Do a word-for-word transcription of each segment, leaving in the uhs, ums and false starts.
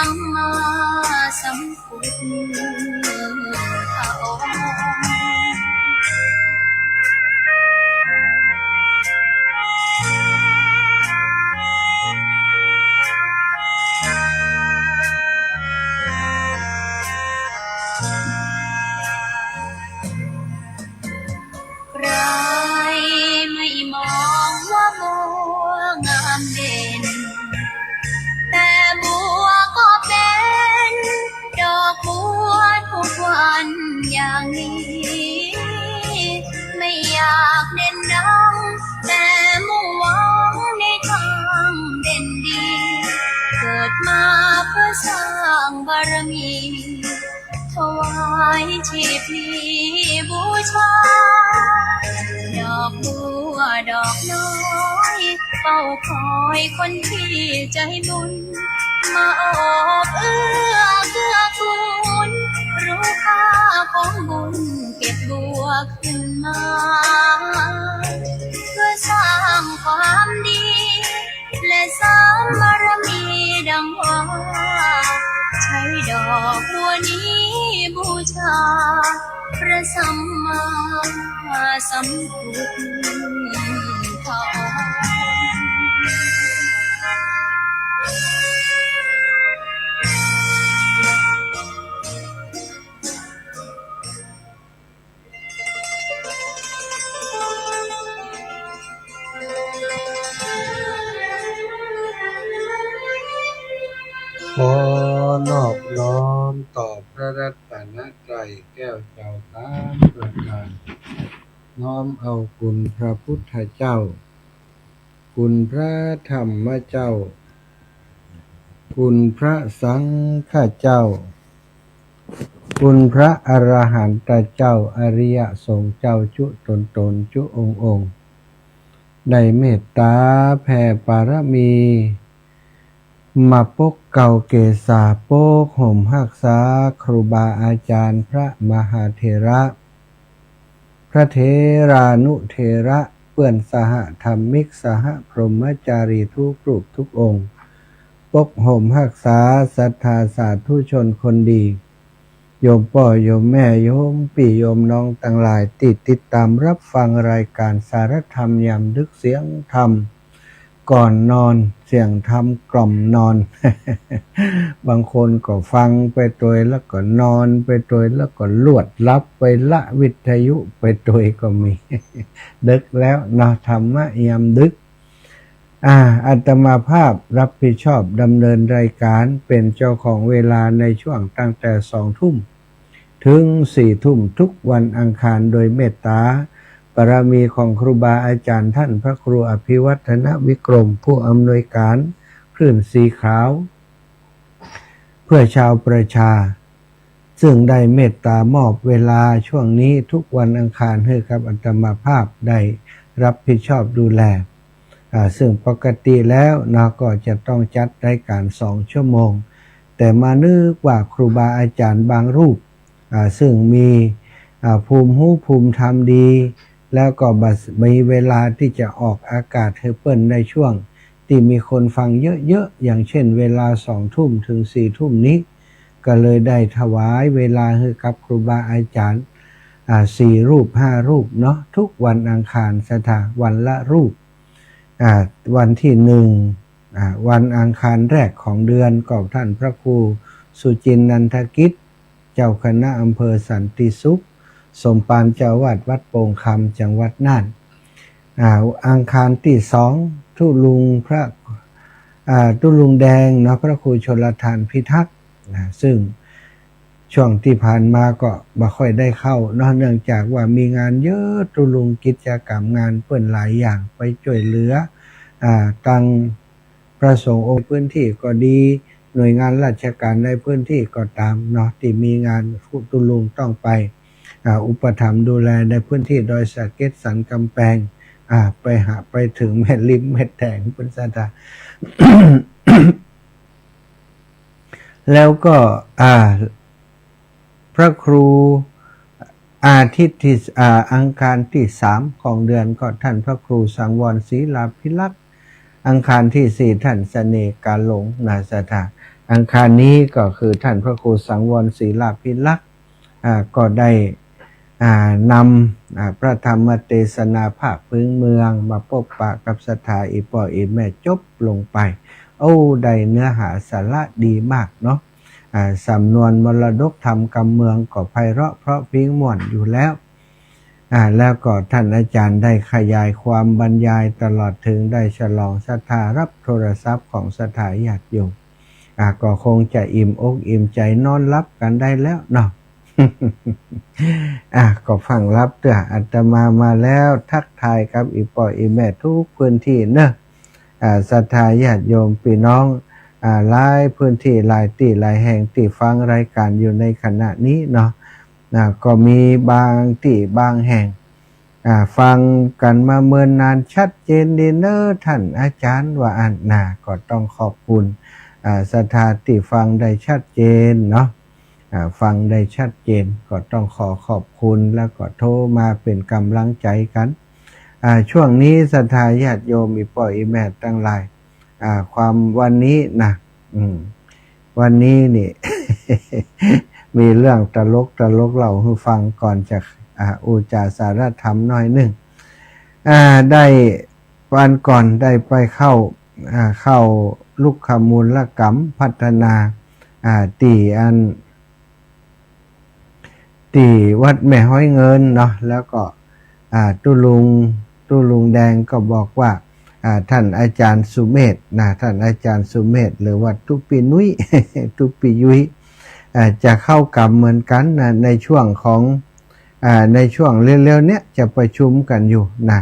สัมมาสัมพุทธองค์ ใครไม่มองว่าบัวงามเด่น แต่บัวก็เป็นดอกบัวทุกวันอย่างนี้ ไม่อยากเด่นดัง แต่มุ่งหวังในทางเด่นดี เกิดมาเพื่อสร้างบารมี ถวายชีพนี้บูชา ดอกบัวดอกน้อย เฝ้าคอยคนที่ใจบุญ มาโอบเอื้อเกื้อกูล รู้ค่าของบุญเก็บบัวขึ้นมา เพื่อสร้างความดี และสร้างบารมีดังว่า ใช้ดอกบัวนี้บูชา พระสัมมาสัมพุทธองค์ ขอนอบน้อมต่อพระรัตนตรัยแก้วเจ้าสามประการ น้อมเอาคุณพระพุทธเจ้า คุณพระธรรมเจ้า คุณพระสังฆเจ้า คุณพระอรหันตเจ้า อริยสงฆ์เจ้าจุ๊ต๋นๆ จุ๊องค์ๆ ได้เมตต๋าแผ่ปารมี มาปกเกล้าเกษา ปกห่มฮักษาครูบาอาจารย์พระมหาเถระ พระเถรานุเถระ เปื้อนสหธรรมิก สหพรหมจารีทุกรูปทุกองค์ ปกห่มฮักษาศรัทธาสาธุชนคนดี โยมป้อโยมแม่ โยมปี้โยมน้องตังหลาย ตี้ติดต๋ามฮับฟังรายก๋านสารธรรมยามดึก เสียงธรรมก่อนนอน เสียงธรรมกล่อมนอน บางคนก็ฟังไปตวย แล้วก็นอนไปตวย แล้วก็ลวดหลับไปละ วิทยุไปตวยก็มี ดึกแล้วเนาะ ธรรมะยามดึก อ่า อาตมาภาพรับผิดชอบดำเนินรายก๋าน เป๋นเจ้าของเวลาในช่วงตั้งแต่สองทุ่ม ถึงสี่ทุ่มทุกวันอังคาร โดยเมตต๋าบารมีของครูบาอาจารย์ท่านพระครูอภิวัฒนวิกรม ผู้อำนวยก๋านคลื่นสีขาว เพื่อชาวประชา ซึ่งได้เมตต๋ามอบเวลาช่วงนี้ทุกวันอังคารหื้อกับอาตมาภาพได้รับผิดชอบดูแล อ่า ซึ่งปกติแล้วเนาะ ก็จะต้องจัดรายก๋านสองชั่วโมง แต่มานึกว่าครูบาอาจารย์บางรูป อ่า ซึ่งมี อ่า ภูมิฮู้ภูมิธรรมดี แล้วก็บ่มีเวลาตี้จะออกอากาศหื้อเปิ้นในช่วงตี้มีคนฟังเยอะๆ อย่างเช่นเวลาสองทุ่มถึงสี่ทุ่มนี้ ก็เลยได้ถวายเวลาหื้อกับครูบาอาจารย์ อ่า สี่รูปห้ารูปเนาะ ทุกวันอังคาร ศรัทธา วันละรูป อ่า วันที่หนึ่ง อ่า วันอังคารแรกของเดือน ก็ท่านพระครูสุจินนันทกิจ เจ้าคณะอำเภอสันติสุข สมภารเจ้าอาวาสวัดโป่งคำ จังหวัดน่าน อ่า อังคารที่สอง ตุ๊ลุงพระ อ่า ตุ๊ลุงแดงเนาะ พระครูชลทานพิทักษ์ นะ ซึ่งช่วงที่ผ่านมาก็บ่ค่อยได้เข้าเนาะ เนื่องจากว่ามีงานเยอะ ตุ๊ลุงกิจกรรมงานเปิ้นหลายอย่าง ไปจ้วยเหลือ อ่า ตังพระสงฆ์องค์พื้นที่ก็ดี หน่วยงานราชการในพื้นที่ก็ต๋ามเนาะ ตี้มีงาน ตุ๊ลุงต้องไป อ่า อุปถัมภ์ดูแลในพื้นที่ดอยสะเก็ด สันกำแพง อ่า ไปหา ไปเถิงแม่ริมแม่แตง เปิ้นศรัทธา แล้วก็ อ่า พระครู อาทิตย์ที่ อ่า อังคารที่สามของเดือนก็ท่านพระครูสังวรศิลาภิรักษ์ อังคารที่สี่ท่านเสน่ห์กาหลง นะศรัทธา อังคารนี้ก็คือท่านพระครูสังวรศิลาภิรักษ์ อ่า ก็ได้ อ่า นำ อ่า พระธรรมเตสนาภาคพื้นเมืองมาปบปะกับศรัทธาอี่ป้ออี่แม่จบลงไป โอ้ ได้เนื้อหาสาระดีมากเนาะ อ่า สำนวนมรดกธรรมกำเมืองก็ไพเราะเพราะพริ้งม่วนอยู่แล้ว อ่า แล้วก็ท่านอาจารย์ได้ขยายความบรรยายตลอดถึงได้ฉลองศรัทธารับโทรศัพท์ของศรัทธาญาติโยม อ่า ก็คงจะอิ่มอกอิ่มใจนอนหลับกันได้แล้วเนาะ อ่ะ ก็ฟั่งหลับเตื้อ อาตมามาแล้ว ทักทายกับอี่ป้ออี่แม่ทุกพื้นที่เนาะ อ่า ศรัทธาญาติโยมพี่น้อง อ่า หลายพื้นที่หลายตี้หลายแห่งตี้ฟังรายการอยู่ในขณะนี้เนาะ อ่า ก็มีบางตี้บางแห่ง อ่า ฟังกันมาเมินนาน ชัดเจนดีเนาะท่านอาจารย์ ว่าอั้นนา ก็ต้องขอบคุณ อ่า ศรัทธาตี้ฟังได้ชัดเจนเนาะ อ่า ฟังได้ชัดเจน ก็ต้องขอขอบคุณ แล้วก็โทรมาเป๋นกำลังใจ๋กั๋น อ่า ช่วงนี้ศรัทธาญาติโยมอี่ป้ออี่แม่ตังหลาย อ่า ความวันนี้นะ อืม วันนี้นี่ มีเรื่องตลกตลกเล่าหื้ฟังก่อนจะ อ่า อู้จ๋าสาระธรรมหน้อยนึ่ง อ่า ได้ วันก่อนได้ไปเข้า อ่า เข้าลุกขมูลกรรมพัฒนา อ่า ตี้อัน ตี้วัดแม่ฮ้อยเงินเนาะ แล้วก็ อ่า ตุ๊ลุง ตุ๊ลุงแดงก็บอกว่า อ่า ท่านอาจารย์สุเมธนะ ท่านอาจารย์สุเมธ หรือว่าตุ๊ปินุ้ย ตุ๊ปิยุ้ย อ่า จะเข้ากรรมเหมือนกั๋นนะ ในช่วงของ อ่า ในช่วงเร็วๆ เนี้ยจะประชุมกั๋นอยู่นะ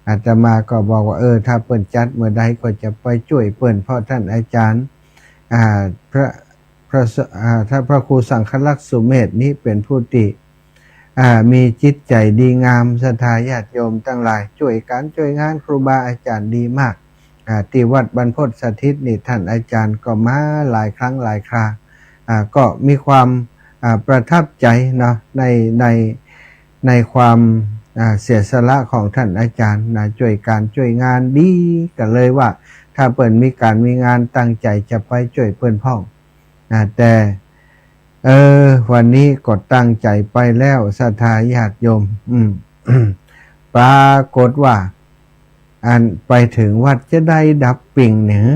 อาตมาก็บอกว่า เออ ถ้าเปิ้นจัดเมื่อใดก็จะไปจ้วยเปิ้น เพราะท่านอาจารย์ อ่า พระ พระส- อ่า ท่านพระครูสังฆรักษ์สุเมธนี้เป๋นผู้ตี้ อ่า มีจิตใจ๋ดีงาม ศรัทธาญาติโยมตังหลาย จ้วยก๋านจ้วยงานครูบาอาจารย์ดีมาก อ่า ตี้วัดบรรพตสถิตนี่ ท่านอาจารย์ก็มาหลายครั้งหลายครา อ่า ก็มีความ อ่า ประทับใจ๋เนาะ ใน ใน ในความ อ่า เสียสละของท่านอาจารย์นะ จ้วยก๋านจ้วยงานดี ก็เลยว่า ถ้าเปิ้นมีก๋านมีงานตั้งใจ๋จะไปจ้วยเปิ้นพ่อง อ่า แต่ เออ วันนี้ก็ตั้งใจ๋ไปแล้ว ศรัทธาญาติโยม อืม ปรากฏว่า อันไปเถิงวัดจาใดดับปิ้งเนี่ย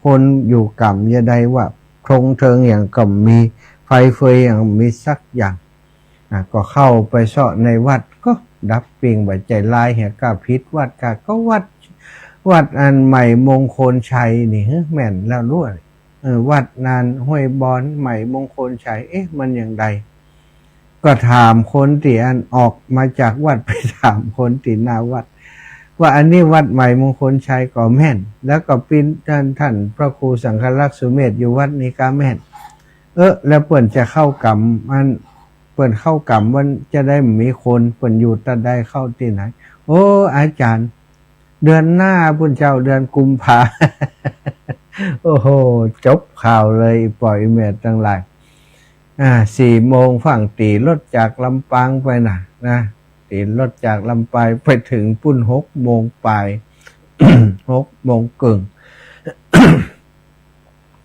คนอยู่กำจาใดวะ โครงเถิงหยังก็บ่มี ไฟเฟยหยังก็บ่มีสักอย่าง อ่ะ ก็เข้าไปเซาะในวัดก็ดับปิ้ง บ่ใจ้ลายเหีย ก้าผิดวัด ก้าก็วัด วัดอันใหม่มงคลชัยนี่ แม่นแล้วลอ เออ วัดนานห้วยบอน ใหม่มงคลชัย เอ๊ะ มันอย่างใด ก็ถามคนตี้อันออกมาจากวัด ไปถามคนตี้หน้าวัด ว่าอันนี้วัดใหม่มงคลชัยก็แม่น แล้วก็ปิ้น ท่าน ท่านพระครูสังฆรักษ์สุเมธอยู่วัดนี้ก็แม่น เออ แล้วเปิ้นจะเข้ากรรม อัน เปิ้นเข้ากรรมวันจาใด บ่มีคน เปิ้นอยู่ตาใด เข้าตี้ไหน โอ้ อาจารย์ เดือนหน้าปู้นเจ้า เดือนกุมภา โอ้โห จบข่าวเลย อี่ป้ออี่แม่ตังหลาย อ่า สี่โมงฝั่ง ตี๋รถจากลำปางไปน่ะ นะ ตี๋รถจากลำปางไปเถิงปู้นหกโมงปลาย หกโมงเกิ่ง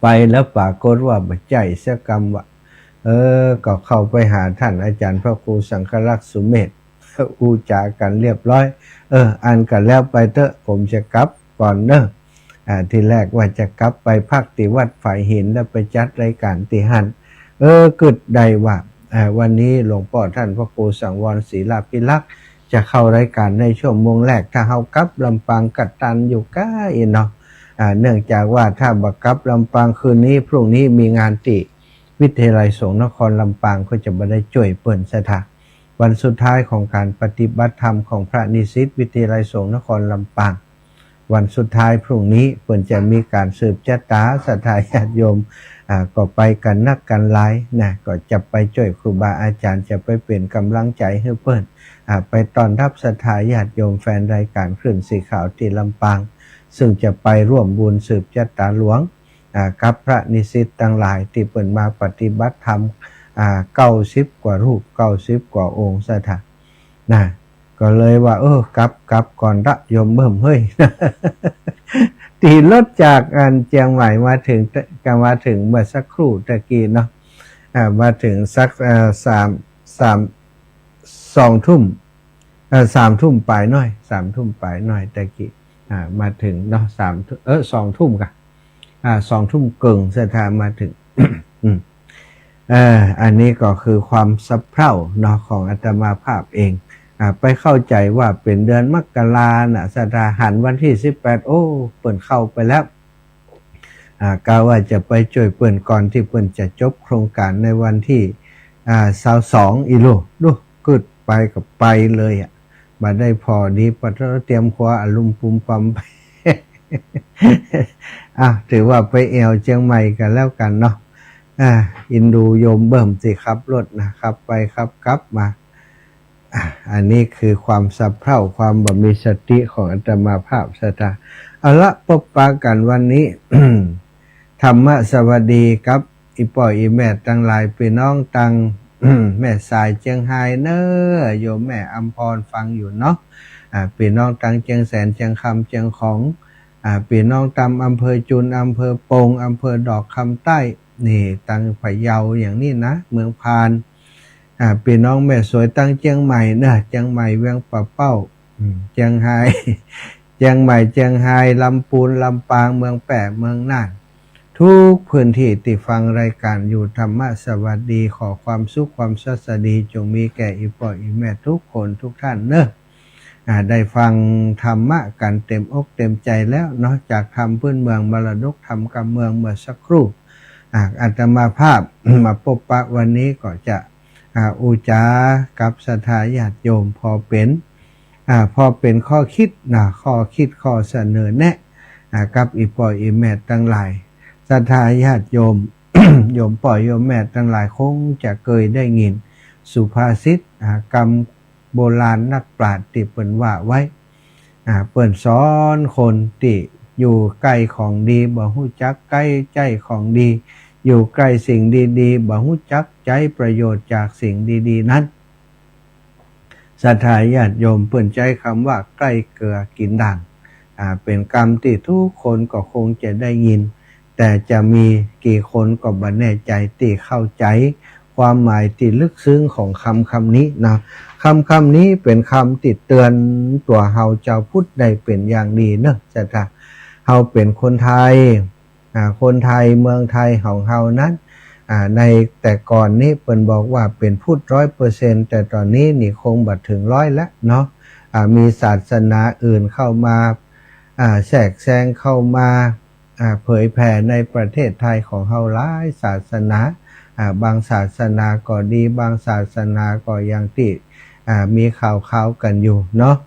ไปแล้วปรากฏว่าบ่ใจ้สักกำวะ เออ ก็เข้าไปหาท่านอาจารย์พระครูสังฆรักษ์สุเมธ อู้จ๋ากั๋นเรียบร้อย เออ อันก็แล้วไปเต๊อะ ผมจะกลับก่อนเนาะ อ่า ทีแรกว่าจะกลับไปพักตี้วัดฝายหิน แล้วไปจัดรายก๋านตี้หั้น เออ กึ๊ดได้ว่า อ่า วันนี้หลวงป้อท่านพระครูสังวรศิลาภิรักษ์ จะเข้ารายก๋านในชั่วโมงแรก ถ้าเฮากลับลำปางก็ตันอยู่ก้าอี้เนาะ อ่า เนื่องจากว่าถ้าบ่กลับลำปางคืนนี้ พรุ่งนี้มีงานตี้วิทยาลัยสงฆ์นครลำปาง ก็จะบ่ได้จ้วยเปิ้นศรัทธา วันสุดท้ายของก๋านปฏิบัติธรรมของพระนิสิตวิทยาลัยสงฆ์นครลำปาง วันสุดท้ายพรุ่งนี้เปิ้นจะมีก๋านสืบจะต๋า ศรัทธาญาติโยม อ่า ก็ไปกั๋นนักกั๋นหลายนะ ก็จะไปจ้วยครูบาอาจ๋ารย์ จะไปเป๋นก๋ำลังใจ๋หื้อเปิ้น อ่า ไปต้อนรับศรัทธาญาติโยมแฟนรายก๋านคลื่นสีขาวตี้ลำปาง ซึ่งจะไปร่วมบุญสืบจะต๋าหลวง อ่า กับพระนิสิตตังหลายตี้เปิ้นมาปฏิบัติธรรม อ่า เก้าสิบกว่ารูป เก้าสิบกว่าองค์ศรัทธา นะ ก็เลยว่า เออ กลับ กลับก่อนละโยมเบิ่มเฮ้ย ตี๋รถจากอันเจียงใหม่มาเถิง ก็มาเถิงเมื่อสักครู่ตะกี้เนาะ อ่า มาเถิงสัก อ่า สาม สาม สองทุ่ม เอ่อ สามทุ่มป๋ายหน้อย สามทุ่มป๋ายหน้อยตะกี้ อ่า มาเถิงเนาะ สามทุ่ม เออ สองทุ่มก่ะ อ่า สองทุ่มเกิ่งศรัทธามาเถิง อืม เออ อันนี้ก็คือความสะเพร่าเนาะของอาตมาภาพเอง อ่า ไปเข้าใจ๋ว่าเป๋นเดือนมกราน่ะ ศรัทธาหันวันตี้สิบแปด โอ้ เปิ้นเข้าไปแล้ว อ่า กะว่าจะไปจ้วยเปิ้นก่อนตี้เปิ้นจะจบโครงก๋านในวันตี้ อ่า ซาวสอง อี้ลู ดู กึ๊ดไปก็ไปเลยอะ บ่ได้ผ่อดี ปะเต๊อะ เตรียมครัวอะลุมปุมปัมไป อ่ะ ถือว่าไปแอ่วเจียงใหม่กั๋นแล้วกั๋นเนาะ อ่า อินดูโยมเบิ่มตี้ขับรถนะ ขับไปขับกลับมา อ่ะ อันนี้คือความสะเพร่า ความบ่มีสติของอาตมาภาพศรัทธา เอาละ ปบปะกั๋นวันนี้ ธรรมสวัสดีกับอี่ป้ออี่แม่ตังหลาย ปี้น้องตัง แม่สายเจียงฮายเน่อ โยมแม่อำพรฟังอยู่เนาะ อ่า ปี้น้องตังเจียงแสน เจียงคำ เจียงของ อ่า ปี้น้องตามอำเภอจุน อำเภอปง อำเภอดอกคำใต้ นี่ ตังพะเยาอย่างนี้นะ เมืองพาน อ่า ปี้น้องแม่สวยตังเจียงใหม่เน่อ เจียงใหม่ เวียงป่าเป้า อืม เจียงฮาย เจียงใหม่ เจียงฮาย ลำปูน ลำปาง เมืองแป้ เมืองน่าน ทุกพื้นตี้ตี้ฟังรายก๋านอยู่ ธรรมสวัสดี ขอความสุขความสวัสดีจงมีแก่อี่ป้ออี่แม่ทุกคนทุกท่านเน่อ อ่า ได้ฟังธรรมะกั๋นเต๋มอกเต๋มใจ๋แล้วเนาะ จากธรรมพื้นเมือง มรดกธรรมกำเมืองเมื่อสักครู่ อ่า อาตมาภาพ มาปบปะวันนี้ก็จะ อ่า อู้จ๋ากับศรัทธาญาติโยม ผ่อเป๋น อ่า ผ่อเป๋นข้อคิดนะ ข้อคิดข้อเสนอแนะ อ่า กับอี่ป้ออี่แม่ตังหลาย ศรัทธาญาติโยม โยมป้อโยมแม่ตังหลายคงจะเกยได้ยินสุภาษิต อ่า กำโบราณนักปราชญ์ตี้เปิ้นว่าไว้ อ่า เปิ้นสอนคนตี้อยู่ใก้ของดีบ่ฮู้จักใก้ใจ๊ของดี อยู่ใก้สิ่งดีๆ บ่ฮู้จักใจ๊ประโยชน์จากสิ่งดีๆ นั้น ศรัทธาญาติโยม เปิ้นใจ๊กำว่าใก้เกือกิ๋นด่าง อ่า เป๋นกำตี้ทุกคนก็คงจะได้ยิน แต่จะมีกี่คนก็บ่แน่ใจ๋ตี้เข้าใจ๋ความหมายตี้ลึกซึ้งของกำกำนี้นะ กำกำนี้เป๋นกำตี้เตื๋อนตั๋วเฮาจาวพุทธได้เป๋นอย่างดีเน่อ ศรัทธา เฮาเป๋นคนไทย อ่า คนไทยเมืองไทยของเฮานั้น อ่า ในแต่ก่อนนี้เปิ้นบอกว่าเป๋นพุทธร้อยเปอร์เซ็นต์ แต่ต๋อนนี้นี่คงบ่เถิงร้อยแล้วเนาะ อ่า มีศาสนาอื่นเข้ามา อ่า แทรกแซงเข้ามา อ่า เผยแผ่ในประเทศไทยของเฮาหลายศาสนา อ่า บางศาสนาก็ดี บางศาสนาก็อย่างตี้ อ่า มีข่าวๆ กั๋นอยู่เนาะ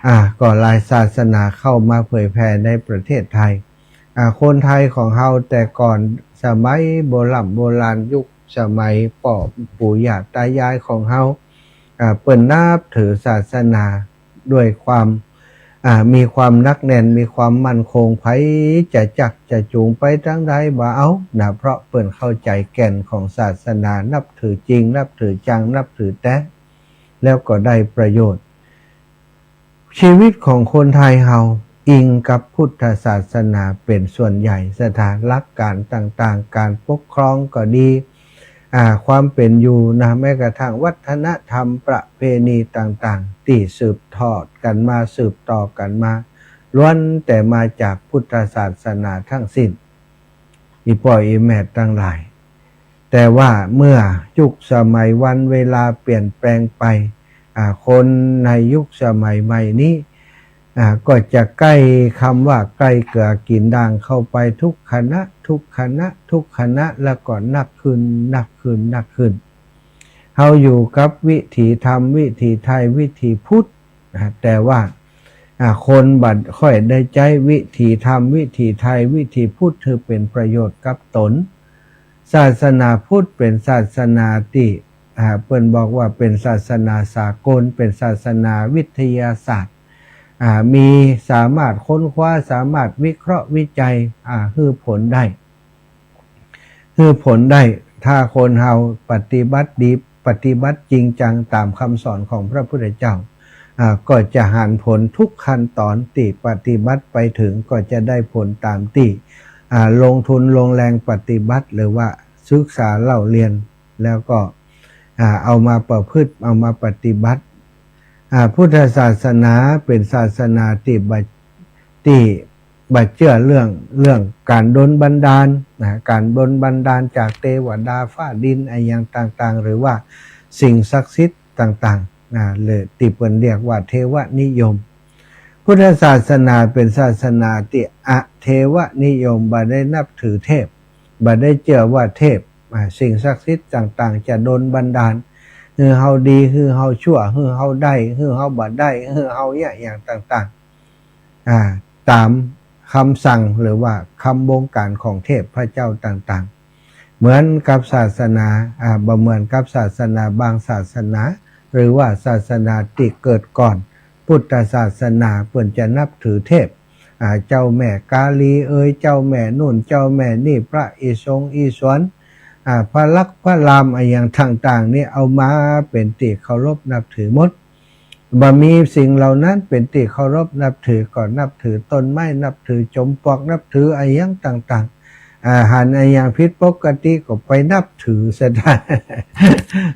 อ่า ก็หลายศาสนาเข้ามาเผยแผ่ในประเทศไทย อ่า คนไทยของเฮาแต่ก่อนสมัยโบร่ำโบราณ ยุคสมัยป้อปู่ย่าต๋ายายของเฮา อ่า เปิ้นนับถือศาสนาด้วยความ อ่า มีความหนักแน่น มีความมั่นคง ใผจะจักจะจูงไปตางใดบ่เอานะ เพราะเปิ้นเข้าใจ๋แก่นของศาสนา นับถือจริง นับถือจัง นับถือแต๊ แล้วก็ได้ประโยชน์ ชีวิตของคนไทยเฮาอิงกับพุทธศาสนาเป๋นส่วนใหญ่ ศรัทธา หลักก๋านต่างๆ ก๋านปกครองก็ดี อ่า ความเป๋นอยู่นะ แม้กระทั่งวัฒนธรรมประเพณีต่างๆ ตี้สืบทอดกั๋นมา สืบต่อกั๋นมา ล้วนแต่มาจากพุทธศาสนาทั้งสิ้น อี่ป้ออี่แม่ตังหลาย แต่ว่าเมื่อยุคสมัยวันเวลาเปลี่ยนแปลงไป อ่า คนในยุคสมัยใหม่นี้ อ่า ก็จะใก้กำว่าใก้เกือกิ๋นด่างเข้าไปทุกขณะ ทุกขณะ ทุกขณะ แล้วก็นักขึ้น นักขึ้น นักขึ้น เฮาอยู่กับวิถีธรรม วิถีไทย วิถีพุทธ อ่า แต่ว่า อ่า คนบ่ค่อยได้ใจ๊วิถีธรรม วิถีไทย วิถีพุทธหื้อเป๋นประโยชน์กับต๋น ศาสนาพุทธเป๋นศาสนาตี้ อ่า เปิ้นบอกว่าเป๋นศาสนาสากล เป๋นศาสนาวิทยาศาสตร์ อ่า มีสามารถค้นคว้า สามารถวิเคราะห์วิจัย อ่า หื้อผลได้ หื้อผลได้ ถ้าคนเฮาปฏิบัติดี ปฏิบัติจริงจังต๋ามกำสอนของพระพุทธเจ้า อ่า ก็จะหันผลทุกขั้นตอนตี้ปฏิบัติไปเถิง ก็จะได้ผลต๋ามตี้ อ่า ลงทุนลงแรงปฏิบัติ หรือว่าศึกษาเล่าเรียน แล้วก็ อ่า เอามาประพฤติ เอามาปฏิบัติ อ่า พุทธศาสนาเป๋นศาสนาตี้บ่ ตี้บ่เจื้อเรื่อง เรื่องก๋านดลบันดาลนะ ก๋านดลบันดาลจากเตวดาฟ้าดินอะหยังต่างๆ หรือว่าสิ่งศักดิ์สิทธิ์ต่างๆ นะ หรือตี้เปิ้นเรียกว่าเทวนิยม พุทธศาสนาเป๋นศาสนาตี้อเทวนิยม บ่ได้นับถือเทพ บ่ได้เจื้อว่าเทพ อ่า สิ่งศักดิ์สิทธิ์ต่างๆ จะดลบันดาล หื้อเฮาดี หื้อเฮาชั่ว หื้อเฮาได้ หื้อเฮาบ่ได้ หื้อเฮาเยียะหยังต่างๆ อ่า ต๋ามกำสั่งหรือว่ากำบงก๋านของเทพเจ้าต่างๆ เหมือนกับศาสนา อ่า บ่เหมือนกับศาสนาบางศาสนา หรือว่าศาสนาตี้เกิดก่อนพุทธศาสนา เปิ้นจะนับถือเทพ อ่า เจ้าแม่กาลีเอย เจ้าแม่นู่น เจ้าแม่นี่ พระอิศวร อิศวร อ่า พระลักษมณ์ พระราม อะหยังต่างๆ นี่เอามาเป๋นตี้เคารพนับถือหมด บ่มีสิ่งเหล่านั้นเป๋นตี้เคารพนับถือ ก็นับถือต้นไม้ นับถือจอมปลวก นับถืออะหยังต่างๆ อ่า หันอะหยังผิดปกติก็ไปนับถือเสียได้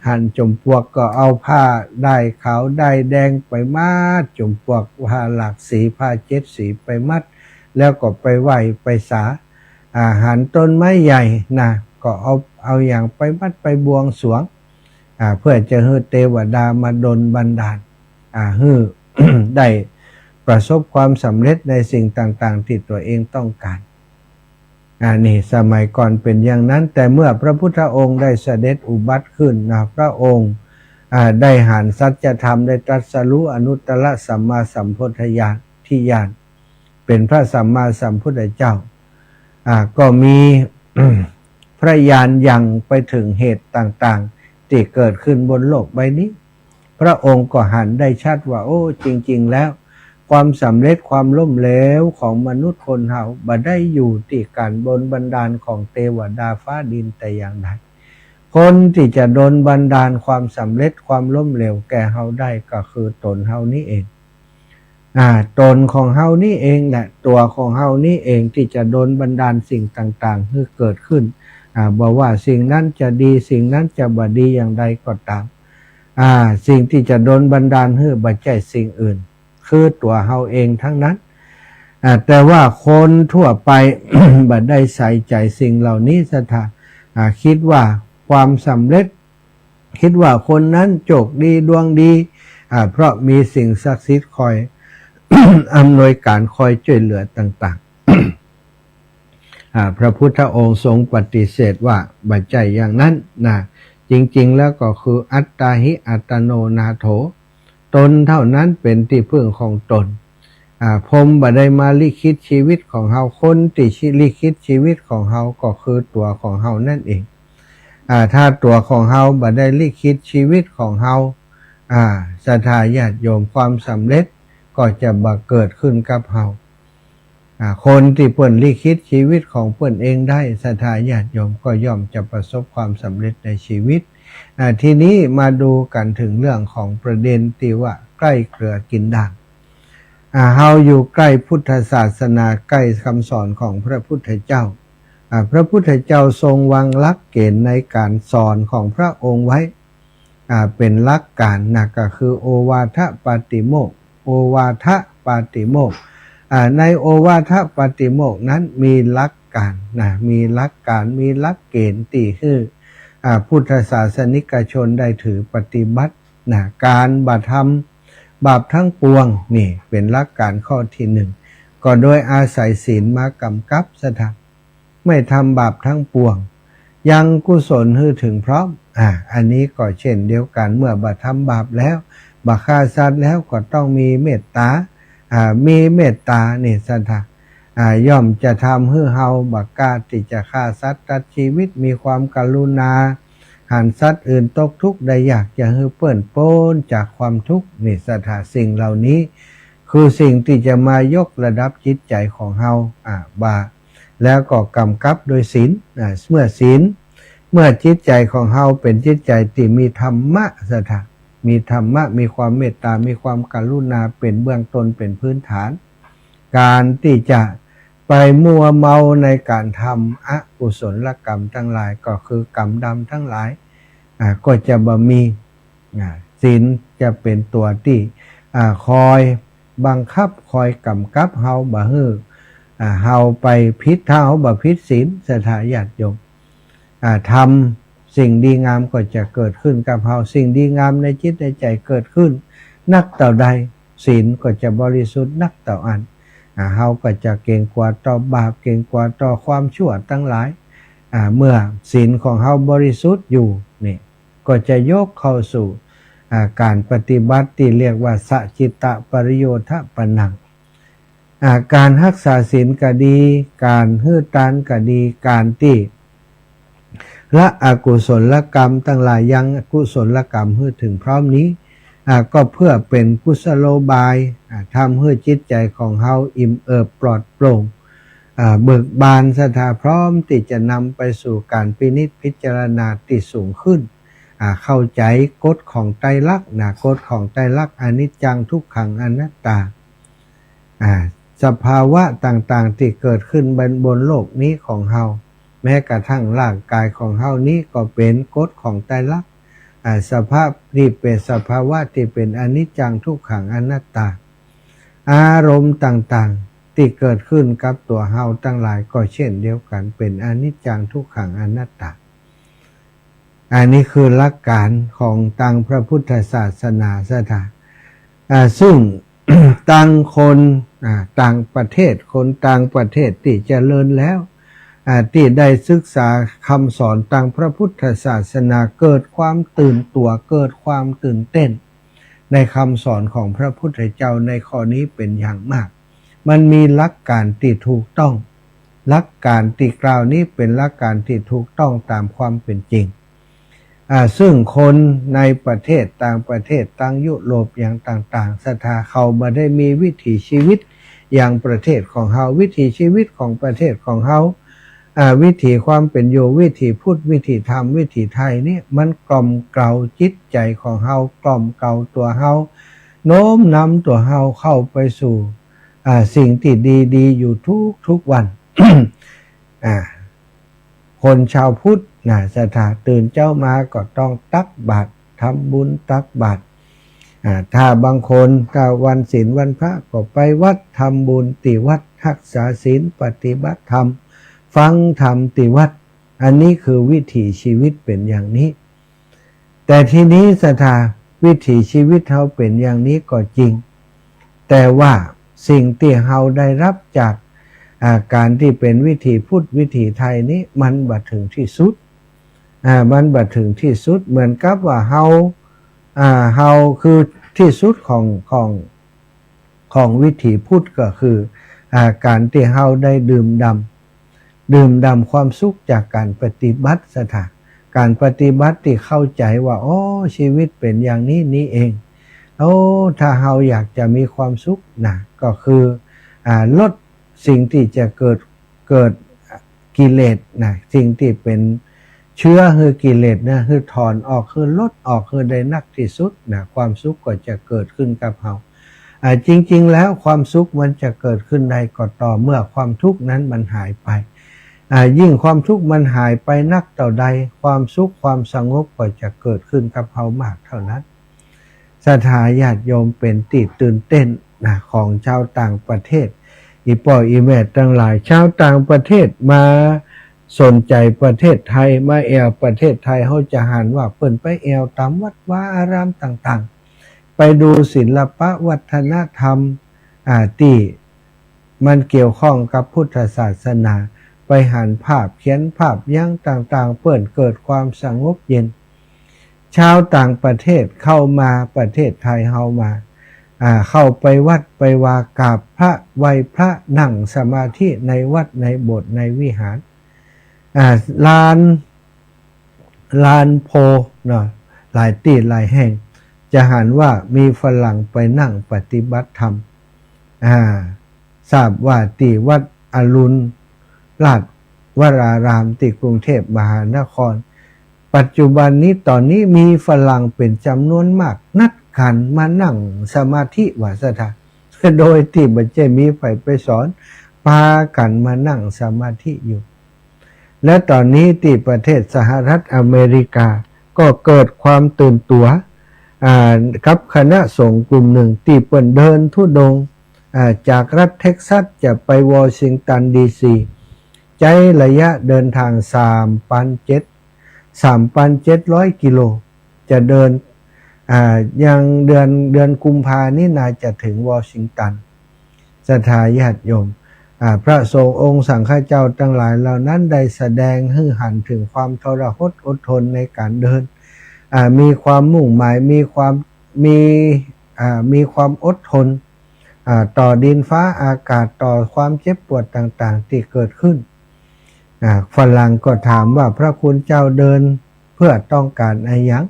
หันจอมปลวกก็เอาผ้าด้ายขาวด้ายแดงไปมัด จอมปลวกผ้าหลากสี ผ้าเจ็ดสีไปมัด แล้วก็ไปไหว้ไปสา อ่า หันต้นไม้ใหญ่นะ ก็เอา เอาหยังไปมัดไปบวงสรวง อ่า เพื่อจะหื้อเตวดามาดลบันดาล อ่า หื้อ ได้ประสบความสำเร็จในสิ่งต่างๆ ตี้ตั๋วเองต้องก๋าน อ่า นี่สมัยก่อนเป๋นอย่างนั้น แต่เมื่อพระพุทธองค์ได้เสด็จอุบัติขึ้นนะ พระองค์ อ่า ได้หันสัจธรรม ได้ตรัสรู้อนุตตรสัมมาสัมโพธิญาณ ที่ญาณ เป๋นพระสัมมาสัมพุทธเจ้า อ่า ก็มี พระญาณยังไปเถิงเหตุต่างๆ ตี้เกิดขึ้นบนโลกใบนี้ พระองค์ก็หันได้ชัดว่า โอ้ จริงๆ แล้ว ความสำเร็จความล้มเหลวของมนุษย์คนเฮาบ่ได้อยู่ตี้ก๋านดลบันดาลของเตวดาฟ้าดินแต่อย่างใด คนตี้จะดลบันดาลความสำเร็จความล้มเหลวแก่เฮาได้ก็คือตนเฮานี้เอง อ่า ตนของเฮานี้เองแหละ ตั๋วของเฮานี้เองตี้จะดลบันดาลสิ่งต่างๆ หื้อเกิดขึ้น อ่า บ่ว่าสิ่งนั้นจะดี สิ่งนั้นจะบ่ดีอย่างใดก็ต๋าม อ่า สิ่งตี้จะดลบันดาลหื้อบ่ใจ้สิ่งอื่น คือตั๋วเฮาเองทั้งนั้น อ่า แต่ว่าคนทั่วไป บ่ได้ใส่ใจ๋สิ่งเหล่านี้ศรัทธา อ่า กึ๊ดว่าความสำเร็จ กึ๊ดว่าคนนั้นโจคดีดวงดี อ่า เพราะมีสิ่งศักดิ์สิทธิ์คอย อำนวยก๋าน คอยจ้วยเหลือต่างๆ อ่า พระพุทธองค์ทรงปฏิเสธว่าบ่ใจ้อย่างนั้นนะ จริงๆ แล้วก็คือ อัตตาหิอัตโนนาโถ ตนเท่านั้นเป๋นตี้พึ่งของตน อ่า พรหมบ่ได้มาลิขิตชีวิตของเฮา คนตี้ลิขิตชีวิตของเฮาก็คือตั๋วของเฮานั่นเอง อ่า ถ้าตั๋วของเฮาบ่ได้ลิขิตชีวิตของเฮา อ่า ศรัทธาญาติโยม ความสำเร็จก็จะบ่เกิดขึ้นกับเฮา อ่า คนตี้เปิ้นลิขิตชีวิตของเปิ้นเองได้ ศรัทธาญาติโยม ก็ย่อมจะประสบความสำเร็จในชีวิต อ่า ทีนี้มาดูกั๋นเถิงเรื่องของประเด็นตี้ว่าใก้เกลือกิ๋นด่าง อ่า เฮาอยู่ใก้พุทธศาสนา ใก้กำสอนของพระพุทธเจ้า อ่า พระพุทธเจ้าทรงวางหลักเก๋ณฑ์ในก๋านสอนของพระองค์ไว้ อ่า เป๋นหลักก๋านนะ ก็คือโอวาทปาติโมกข์ โอวาทปาติโมกข์ อ่า ในโอวาทปาติโมกข์นั้นมีหลักก๋านนะ มีหลักก๋าน มีหลักเก๋ณฑ์ตี้หื้อ อ่า พุทธศาสนิกชนได้ถือปฏิบัตินะ ก๋านบ่ทำบาปทั้งปวง นี่เป๋นหลักก๋านข้อตี้หนึ่ง ก็โดยอาศัยศีลมากำกับศรัทธา ไม่ทำบาปทั้งปวง ยังกุศลหื้อเถิงพร้อม อ่า อันนี้ก็เช่นเดียวกั๋น เมื่อบ่ทำบาปแล้ว บ่ฆ่าสัตว์แล้ว ก็ต้องมีเมตต๋า อ่า มีเมตต๋านี่ศรัทธา อ่า ย่อมจะทำหื้อเฮาบ่กล้าตี้จะฆ่าสัตว์ตัดชีวิต มีความกรุณา หันสัตว์อื่นตกทุกข์ได้ยาก จะหื้อเปิ้นป๊นจากความทุกข์ นี่ศรัทธา สิ่งเหล่านี้คือสิ่งตี้จะมายกระดับจิตใจ๋ของเฮา อ่า บ่า แล้วก็กำกับโดยศีล อ่า เมื่อศีล เมื่อจิตใจ๋ของเฮาเป๋นจิตใจ๋ตี้มีธรรมะศรัทธา มีธรรมะ มีความเมตตา มีความกรุณาเป๋นเบื้องต้น เป๋นพื้นฐาน ก๋านตี้จะไปมัวเมาในก๋านทำอกุศลกรรมตังหลาย ก็คือกรรมดำตังหลาย อ่า ก็จะบ่มี อ่า ศีลจะเป๋นตั๋วตี้ อ่า คอยบังคับ คอยก๋ำกับเฮาบ่หื้อ อ่า เฮาไปผิด ถ้าเฮาบ่ผิดศีล ศรัทธาญาติโยม อ่า ธรรมสิ่งดีงามก็จะเกิดขึ้นกับเฮา สิ่งดีงามในจิตในใจ๋เกิดขึ้นนักเต้าใด ศีลก็จะบริสุทธิ์นักเต้าอั้น อ่า เฮาก็จะเกรงกั๋วต่อบาป เกรงกั๋วต่อความชั่วตังหลาย อ่า เมื่อศีลของเฮาบริสุทธิ์อยู่นี่ ก็จะยกเข้าสู่ อ่า ก๋านปฏิบัติตี้เรียกว่าสัจจิตปริโยธปนัง อ่า ก๋านฮักษาศีลก็ดี ก๋านหื้อตานก็ดี ก๋านตี้ละอกุศลกรรมตังหลาย ยังกุศลกรรมหื้อเถิงพร้อมนี้ อ่า ก็เพื่อเป๋นกุศโลบาย อ่า ทำหื้อจิตใจ๋ของเฮาอิ่มเอิบปลอดโปร่ง อ่า เบิกบาน ศรัทธาพร้อมตี้จะนำไปสู่ก๋านพินิจพิจารณาตี้สูงขึ้น อ่า เข้าใจ๋กฎของไตรลักษณ์นะ กฎของไตรลักษณ์ อนิจจัง ทุกขัง อนัตตา อ่า สภาวะต่างๆ ตี้เกิดขึ้นบน บนโลกนี้ของเฮา แม้กระทั่งร่างกายของเฮานี้ก็เป๋นกฎของไตรลักษณ์ อ่า สภาพที่เป๋นสภาวะตี้เป๋นอนิจจัง ทุกขัง อนัตตา อารมณ์ต่างๆ ตี้เกิดขึ้นกับตั๋วเฮาตังหลายก็เช่นเดียวกั๋น เป๋นอนิจจัง ทุกขัง อนัตตา อันนี้คือหลักก๋านของตางพระพุทธศาสนา ศรัทธา อ่า ซึ่ง ตางคน อ่า ต่างประเทศ คนต่างประเทศตี้เจริญแล้ว อ่า ตี้ได้ศึกษาคำสอนตางพระพุทธศาสนา เกิดความตื่นตั๋ว เกิดความตื่นเต้น ในคำสอนของพระพุทธเจ้าในข้อนี้เป๋นอย่างมาก มันมีหลักก๋านตี้ถูกต้อง หลักก๋านตี้กล่าวนี้เป๋นหลักก๋านตี้ถูกต้องต๋ามความเป๋นจริง อ่า ซึ่งคนในประเทศ ต่างประเทศ ตางยุโรปอย่างต่างๆ ศรัทธา เขาบ่ได้มีวิถีชีวิตอย่างประเทศของเฮา วิถีชีวิตของประเทศของเฮา อ่า วิถีความเป๋นอยู่ วิถีพุทธ วิถีธรรม วิถีไทยนี่ มันกล่อมเกลาจิตใจ๋ของเฮา กล่อมเกลาตั๋วเฮา โน้มนำตั๋วเฮาเข้าไปสู่ อ่า สิ่งตี้ดีๆ อยู่ทุกๆ วัน อ่า คนชาวพุทธนะ ศรัทธา ตื่นเจ๊ามาก็ต้องตักบาตร ทำบุญตักบาตร อ่า ถ้าบางคน ถ้าวันศีลวันพระก็ไปวัด ทำบุญตี้วัด ฮักษาศีล ปฏิบัติธรรม ฟังธรรมตี้วัด อันนี้คือวิถีชีวิตเป๋นอย่างนี้ แต่ทีนี้ ศรัทธา วิถีชีวิตเฮาเป๋นอย่างนี้ก็จริง แต่ว่าสิ่งตี้เฮาได้ฮับจาก อ่า ก๋านตี้เป๋นวิถีพุทธ วิถีไทยนี้ มันบ่เถิงตี้สุด อ่า มันบ่เถิงตี้สุด เหมือนกับว่าเฮา อ่า เฮาคือตี้สุดของ ของ ของวิถีพุทธก็คือ อ่า ก๋านตี้เฮาได้ดื่มด่ำ ดื่มด่ำความสุขจากก๋านปฏิบัติ ศรัทธา ก๋านปฏิบัติตี้เข้าใจ๋ว่า โอ้ ชีวิตเป๋นอย่างนี้นี่เอง โอ้ ถ้าเฮาอยากจะมีความสุขนะ ก็คือ อ่า ลดสิ่งตี้จะเกิด เกิดกิเลสนะ สิ่งตี้เป๋นเจื๊อหื้อกิเลสนะ หื้อถอนออก หื้อลดออก หื้อได้นักตี้สุดนะ ความสุขก็จะเกิดขึ้นกับเฮา อ่า จริงๆ แล้วความสุขมันจะเกิดขึ้นได้ก็ต่อเมื่อความทุกข์นั้นมันหายไป อ่า ยิ่งความทุกข์มันหายไปนักเต้าใด ความสุขความสงบก็จะเกิดขึ้นกับเฮามากเต้านั้น ศรัทธาญาติโยม เป๋นตี้ตื่นเต้นนะ ของจาวต่างประเทศ อี่ป้ออี่แม่ตังหลาย จาวต่างประเทศมาสนใจ๋ประเทศไทย มาแอ่วประเทศไทย เฮาจะหันว่าเปิ้นไปแอ่วต๋ามวัดวาอารามต่างๆ ไปดูศิลปะวัฒนธรรม อ่า ตี้มันเกี่ยวข้องกับพุทธศาสนา ไปหันภาพเขียน ภาพหยังต่างๆ เปิ้นเกิดความสงบเย็น จาวต่างประเทศเข้ามาประเทศไทยเฮามา อ่า เข้าไปวัดไปวา กราบพระไหว้พระ นั่งสมาธิในวัดในโบสถ์ในวิหาร อ่า ลาน ลานโพธิ์เนาะ หลายตี้หลายแห่ง จะหันว่ามีฝรั่งไปนั่งปฏิบัติธรรม อ่า ทราบว่าตี้วัดอรุณราชวรารามตี้กรุงเทพมหานคร ปัจจุบันนี้ต๋อนนี้มีฝรั่งเป๋นจ๋ำนวนมาก นัดกั๋นมานั่งสมาธิว่าศรัทธา โดยตี้บ่ใจ้มีใผไปสอน ปากั๋นมานั่งสมาธิอยู่ และต๋อนนี้ตี้ประเทศสหรัฐอเมริกาก็เกิดความตื่นตั๋ว อ่า กับคณะสงฆ์กลุ่มนึ่งตี้เปิ้นเดินธุดงค์ อ่า จากรัฐเท็กซัสจะไปวอชิงตันดีซี ใจ๊ระยะเดินตางสามปันเจ็ด สามปันเจ็ดร้อยกิโล จะเดิน อ่า ยังเดือน เดือนกุมภานี้น่าจะเถิงวอชิงตัน ศรัทธาญาติโยม อ่า พระสงฆ์องค์สังฆเจ้าตังหลายเหล่านั้นได้แสดงหื้อหันเถิงความทรหดอดทนในก๋านเดิน อ่า มีความมุ่งหมาย มีความ มี อ่า มีความอดทน อ่า ต่อดินฟ้าอากาศ ต่อความเจ็บปวดต่างๆ ตี้เกิดขึ้น อ่า ฝรั่งก็ถามว่า พระคุณเจ้าเดินเพื่อต้องก๋านอะหยัง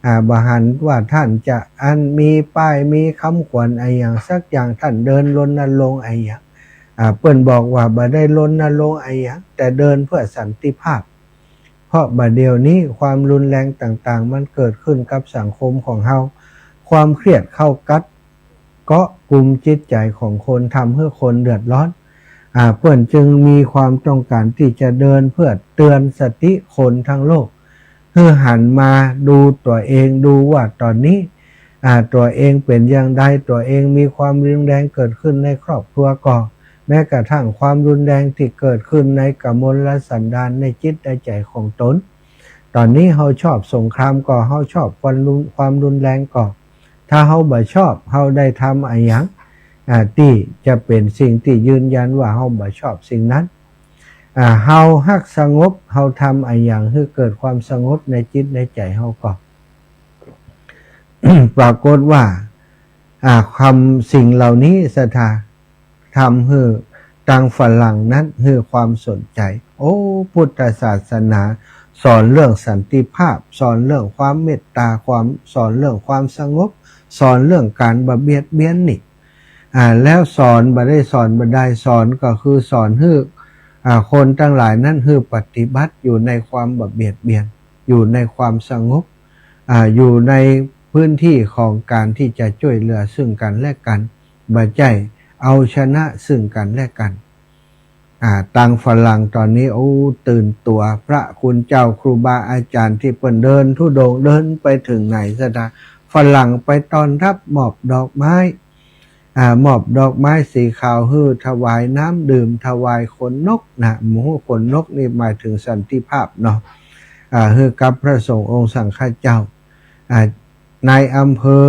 อ่า บ่หันว่าต้านจะอันมีป้ายมีกำขวัญอะหยังสักอย่าง ต้านเดินรณรงค์อะหยัง อ่า เปิ้นบอกว่าบ่ได้รณรงค์อะหยัง แต่เดินเพื่อสันติภาพ เพราะบ่าเดี่ยวนี้ความรุนแรงต่างๆ มันเกิดขึ้นกับสังคมของเฮา ความเครียดเข้ากั๊ด เกาะกุมจิตใจ๋ของคน ทำหื้อคนเดือดร้อน อ่า เปิ้นจึงมีความต้องก๋านตี้จะเดินเพื่อเตือนสติคนทั้งโลก หื้อหันมาดูตั๋วเอง ดูว่าต๋อนนี้ อ่า ตั๋วเองเป๋นอย่างใด ตั๋วเองมีความรุนแรงเกิดขึ้นในครอบครัวก่อ แม้กระทั่งความรุนแรงตี้เกิดขึ้นในกมลสันดาน ในจิตในใจ๋ของต๋น ต๋อนนี้เฮาชอบสงครามก่อ เฮาชอบความรุน ความรุนแรงก่อ ถ้าเฮาบ่ชอบ เฮาได้ทำอะหยัง อ่า ตี้จะเป๋นสิ่งตี้ยืนยันว่าเฮาบ่ชอบสิ่งนั้น อ่า เฮาฮักสงบ เฮาทำอะหยังหื้อเกิดความสงบในจิตในใจ๋เฮาก่อ ปรากฏว่า อ่า คำสิ่งเหล่านี้ศรัทธา ทำหื้อตังฝรั่งนั้นหื้อความสนใจ๋ โอ้ พุทธศาสนาสอนเรื่องสันติภาพ สอนเรื่องความเมตตา ความ สอนเรื่องความสงบ สอนเรื่องก๋านบ่เบียดเบียนนี่ อ่า แล้วสอนบ่ได้สอนบ่ได้ สอนก็คือสอนหื้อ อ่า คนตังหลายนั้นหื้อปฏิบัติอยู่ในความบ่เบียดเบียน อยู่ในความสงบ อ่า อยู่ในพื้นที่ของก๋านตี้จะจ้วยเหลือซึ่งกั๋นและกั๋น บ่ใจ้เอาชนะซึ่งกั๋นและกั๋น อ่า ตังฝรั่งต๋อนนี้ โอ้ ตื่นตั๋ว พระคุณเจ้าครูบาอาจ๋ารย์ตี้เปิ้นเดินธุดงค์เดินไปเถิงไหนศรัทธา ฝรั่งไปต้อนฮับ มอบดอกไม้ อ่า มอบดอกไม้สีขาวหื้อ ถวายน้ำดื่ม ถวายขนนกนะ บ่ฮู้ขนนกนี่หมายเถิงสันติภาพเนาะ อ่า หื้อกับพระสงฆ์องค์สังฆเจ้า อ่า นายอำเภอ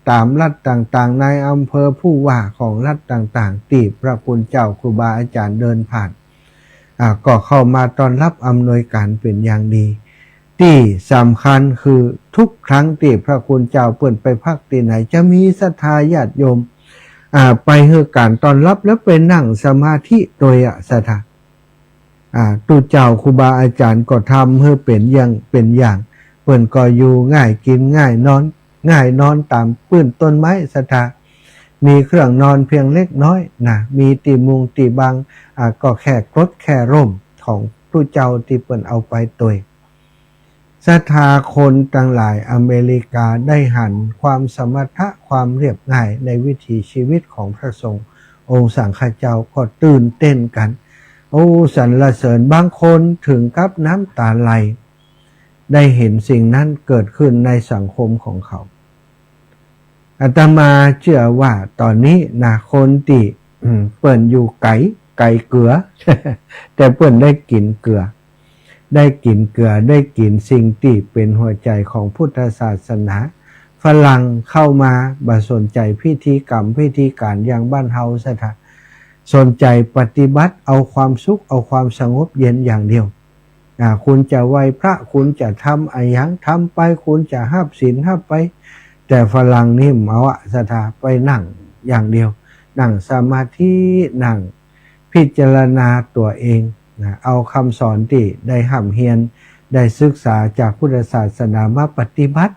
ต๋ามรัฐต่างๆ นายอำเภอผู้ว่าของรัฐต่างๆ ตี้พระคุณเจ้าครูบาอาจ๋ารย์เดินผ่าน อ่า ก็เข้ามาต้อนฮับอำนวยก๋านเป๋นอย่างดี ตี้สำคัญคือทุกครั้งตี้พระคุณเจ้าเปิ้นไปพักตี้ไหน จะมีศรัทธาญาติโยม อ่า ไปหื้อก๋านต้อนฮับ แล้วไปนั่งสมาธิตวยอะศรัทธา อ่า ตุ๊เจ้าครูบาอาจ๋ารย์ก็ทำหื้อเป๋นอย่าง เป๋นอย่าง เปิ้นก็อยู่ง่าย กิ๋นง่าย นอนง่าย นอนต๋ามปื้นต้นไม้ศรัทธา มีเครื่องนอนเพียงเล็กน้อยนะ มีตี้มุงตี้บัง อ่า ก็แค่กรดแค่ร่มของตุ๊เจ้าตี้เปิ้นเอาไปตวย ศรัทธาคนตังหลายอเมริกาได้หันความสมถะ ความเรียบง่ายในวิถีชีวิตของพระสงฆ์องค์สังฆเจ้าก็ตื่นเต้นกั๋น โอ้ สรรเสริญ บางคนเถิงกับน้ำต๋าไหล ได้หันสิ่งนั้นเกิดขึ้นในสังคมของเขา อาตมาเจื้อว่าต๋อนนี้นะ คนตี้ อืม เปิ้นอยู่ไก๋ ไก๋เกือ แต่เปิ้นได้กิ๋นเกือ ได้กิ๋นเกือ ได้กิ๋นสิ่งตี้เป๋นหัวใจ๋ของพุทธศาสนา ฝรั่งเข้ามาบ่สนใจ๋พิธีกรรมพิธีก๋านอย่างบ้านเฮาศรัทธา สนใจ๋ปฏิบัติเอาความสุข เอาความสงบเย็นอย่างเดียว อ่า คุณจะไหว้พระ คุณจะทำอะหยังทำไป คุณจะฮับศีลฮับไป แต่ฝรั่งนี่บ่เอาอะศรัทธา ไปนั่งอย่างเดียว นั่งสมาธิ นั่งพิจารณาตั๋วเองนะ เอากำสอนตี้ได้ฮ่ำเฮียน ได้ศึกษาจากพุทธศาสนามาปฏิบัติ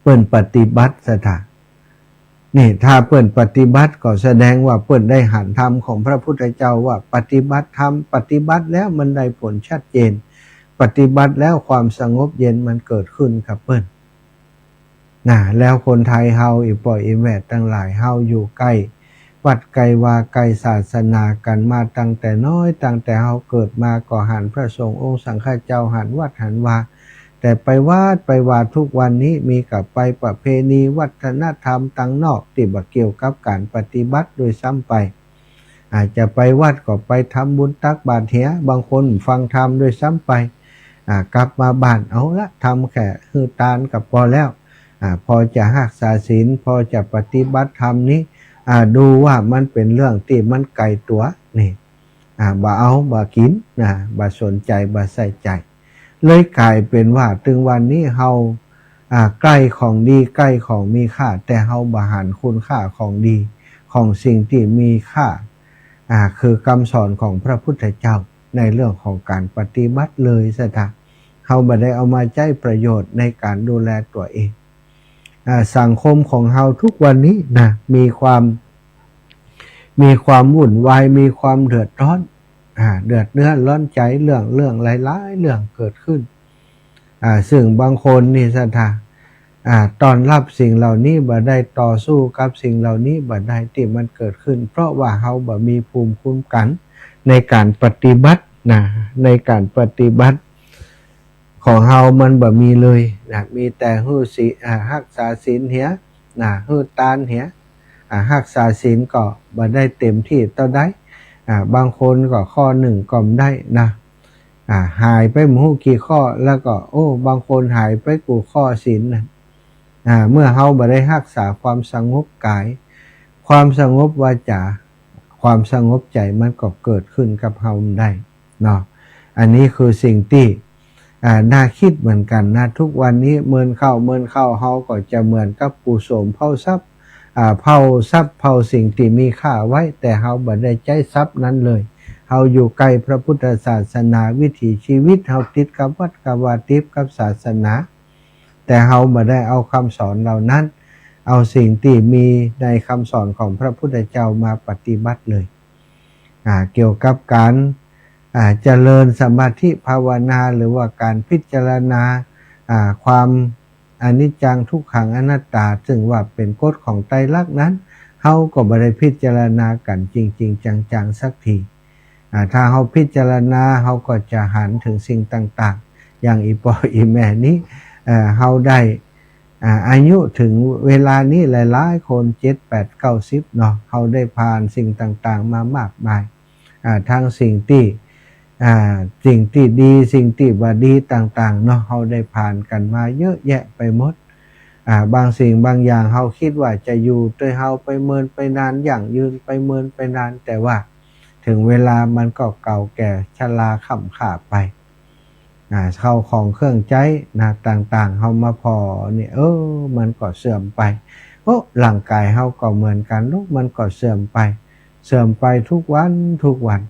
เปิ้นปฏิบัติศรัทธา นี่ ถ้าเปิ้นปฏิบัติก็แสดงว่าเปิ้นได้หันธรรมของพระพุทธเจ้าว่าปฏิบัติธรรม ปฏิบัติแล้วมันได้ผลชัดเจน ปฏิบัติแล้วความสงบเย็นมันเกิดขึ้นกับเปิ้น นะ แล้วคนไทยเฮา อี่ป้ออี่แม่ตังหลาย เฮาอยู่ใก้วัดใก้วาใก้ศาสนากั๋นมาตั้งแต่น้อย ตั้งแต่เฮาเกิดมาก็หันพระสงฆ์องค์สังฆเจ้า หันวัดหันวา แต่ไปวัดไปวาทุกวันนี้ มีก้าไปประเพณีวัฒนธรรมตังนอกตี้บ่เกี่ยวกับก๋านปฏิบัติด้วยซ้ำไป อาจจะไปวัดก็ไปทำบุญตักบาตรเหีย บางคนฟังธรรมด้วยซ้ำไป อ่า กลับมาบ้าน เอาละ ทำแค่หื้อตานก็ปอแล้ว อ่า ปอจะฮักษาศีล ปอจะปฏิบัติธรรมนี้ อ่า ดูว่ามันเป๋นเรื่องตี้มันไก๋ตั๋ว นี่ อ่า บ่เอา บ่กิ๋น นะ บ่สนใจ๋ บ่ใส่ใจ๋ เลยก๋ายเป๋นว่า ตึงวันนี้เฮา อ่า ใก้ของดี ใก้ของมีค่า แต่เฮาบ่หันคุณค่าของดี ของสิ่งตี้มีค่า อ่า คือกำสอนของพระพุทธเจ้า ในเรื่องของก๋านปฏิบัติเลยศรัทธา เฮาบ่ได้เอามาใจ๊ประโยชน์ในก๋านดูแลตั๋วเอง อ่า สังคมของเฮาทุกวันนี้นะ มีความ มีความวุ่นวาย มีความเดือดร้อน อ่า เดือดเนื้อร้อนใจ๋ เรื่อง เรื่องหลายๆ เรื่องเกิดขึ้น อ่า ซึ่งบางคนนี่ศรัทธา อ่า ต้อนรับสิ่งเหล่านี้บ่ได้ ต่อสู้กับสิ่งเหล่านี้บ่ได้ ตี้มันเกิดขึ้น เพราะว่าเฮาบ่มีภูมิคุ้มกั๋นในก๋านปฏิบัตินะ ในก๋านปฏิบัติของเฮามันบ่มีเลยนะ มีแต่หื้อศีล อ่า ฮักษาศีลเหีย นะ หื้อตานเหีย อ่า ฮักษาศีลก็บ่ได้เต็มตี้เต้าใด อ่า บางคนก็ข้อนึ่งก็บ่ได้นะ อ่า หายไปบ่ฮู้กี่ข้อ แล้วก็ โอ้ บางคนหายไปกู้ข้อศีลนะ อ่า เมื่อเฮาบ่ได้ฮักษาความสงบก๋าย ความสงบวาจ๋า ความสงบใจ๋มันก็เกิดขึ้นกับเฮาบ่ได้เนาะ อันนี้คือสิ่งตี้ อ่า น่ากึ๊ดเหมือนกั๋นนะ ทุกวันนี้เมินเข้า เมินเข้า เฮาก็จะเหมือนกับกู้โสมเผาทรัพย์ อ่า เผาทรัพย์ เผาสิ่งตี้มีค่าไว้ แต่เฮาบ่ได้ใจ๊ทรัพย์นั้นเลย เฮาอยู่ใก้พระพุทธศาสนา วิถีชีวิตเฮาติดกับวัดกับวา ติดกับศาสนา แต่เฮาบ่ได้เอากำสอนเหล่านั้น เอาสิ่งตี้มีในกำสอนของพระพุทธเจ้ามาปฏิบัติเลย อ่า เกี่ยวกับก๋าน อ่า เจริญสมาธิภาวนา หรือว่าก๋านพิจารณา อ่า ความอนิจจังทุกขังอนัตตา ซึ่งว่าเป๋นกฎของไตรลักษณ์นั้น เฮาก็บ่ได้พิจารณากั๋นจริงๆ จังๆ สักที อ่า ถ้าเฮาพิจารณา เฮาก็จะหันเถิงสิ่งต่างๆ อย่างอี่ป้ออี่แม่นี้ เอ่อ เฮาได้ อ่า อายุเถิงเวลานี้หลายๆ คน เจ็ด แปด เก้า สิบ เนาะ เฮาได้ผ่านสิ่งต่างๆ มามากมาย อ่า ทั้งสิ่งตี้ อ่า สิ่งตี้ดี สิ่งตี้บ่ดีต่างๆ เนาะ เฮาได้ผ่านกั๋นมาเยอะแยะไปหมด อ่า บางสิ่งบางอย่างเฮาคิดว่าจะอยู่ตวยเฮาไปเมินไปนาน ยั่งยืนไปเมินไปนาน แต่ว่าเถิงเวลามันก็เก่าแก่ชราค่ำค่าไป อ่า ข้าวของเครื่องใจ๊นะ ต่างๆ เฮามาผ่อนี่ เออ มันก็เสื่อมไป โอ้ ร่างก๋ายเฮาก็เหมือนกั๋นลูก มันก็เสื่อมไป เสื่อมไปทุกวันทุกวัน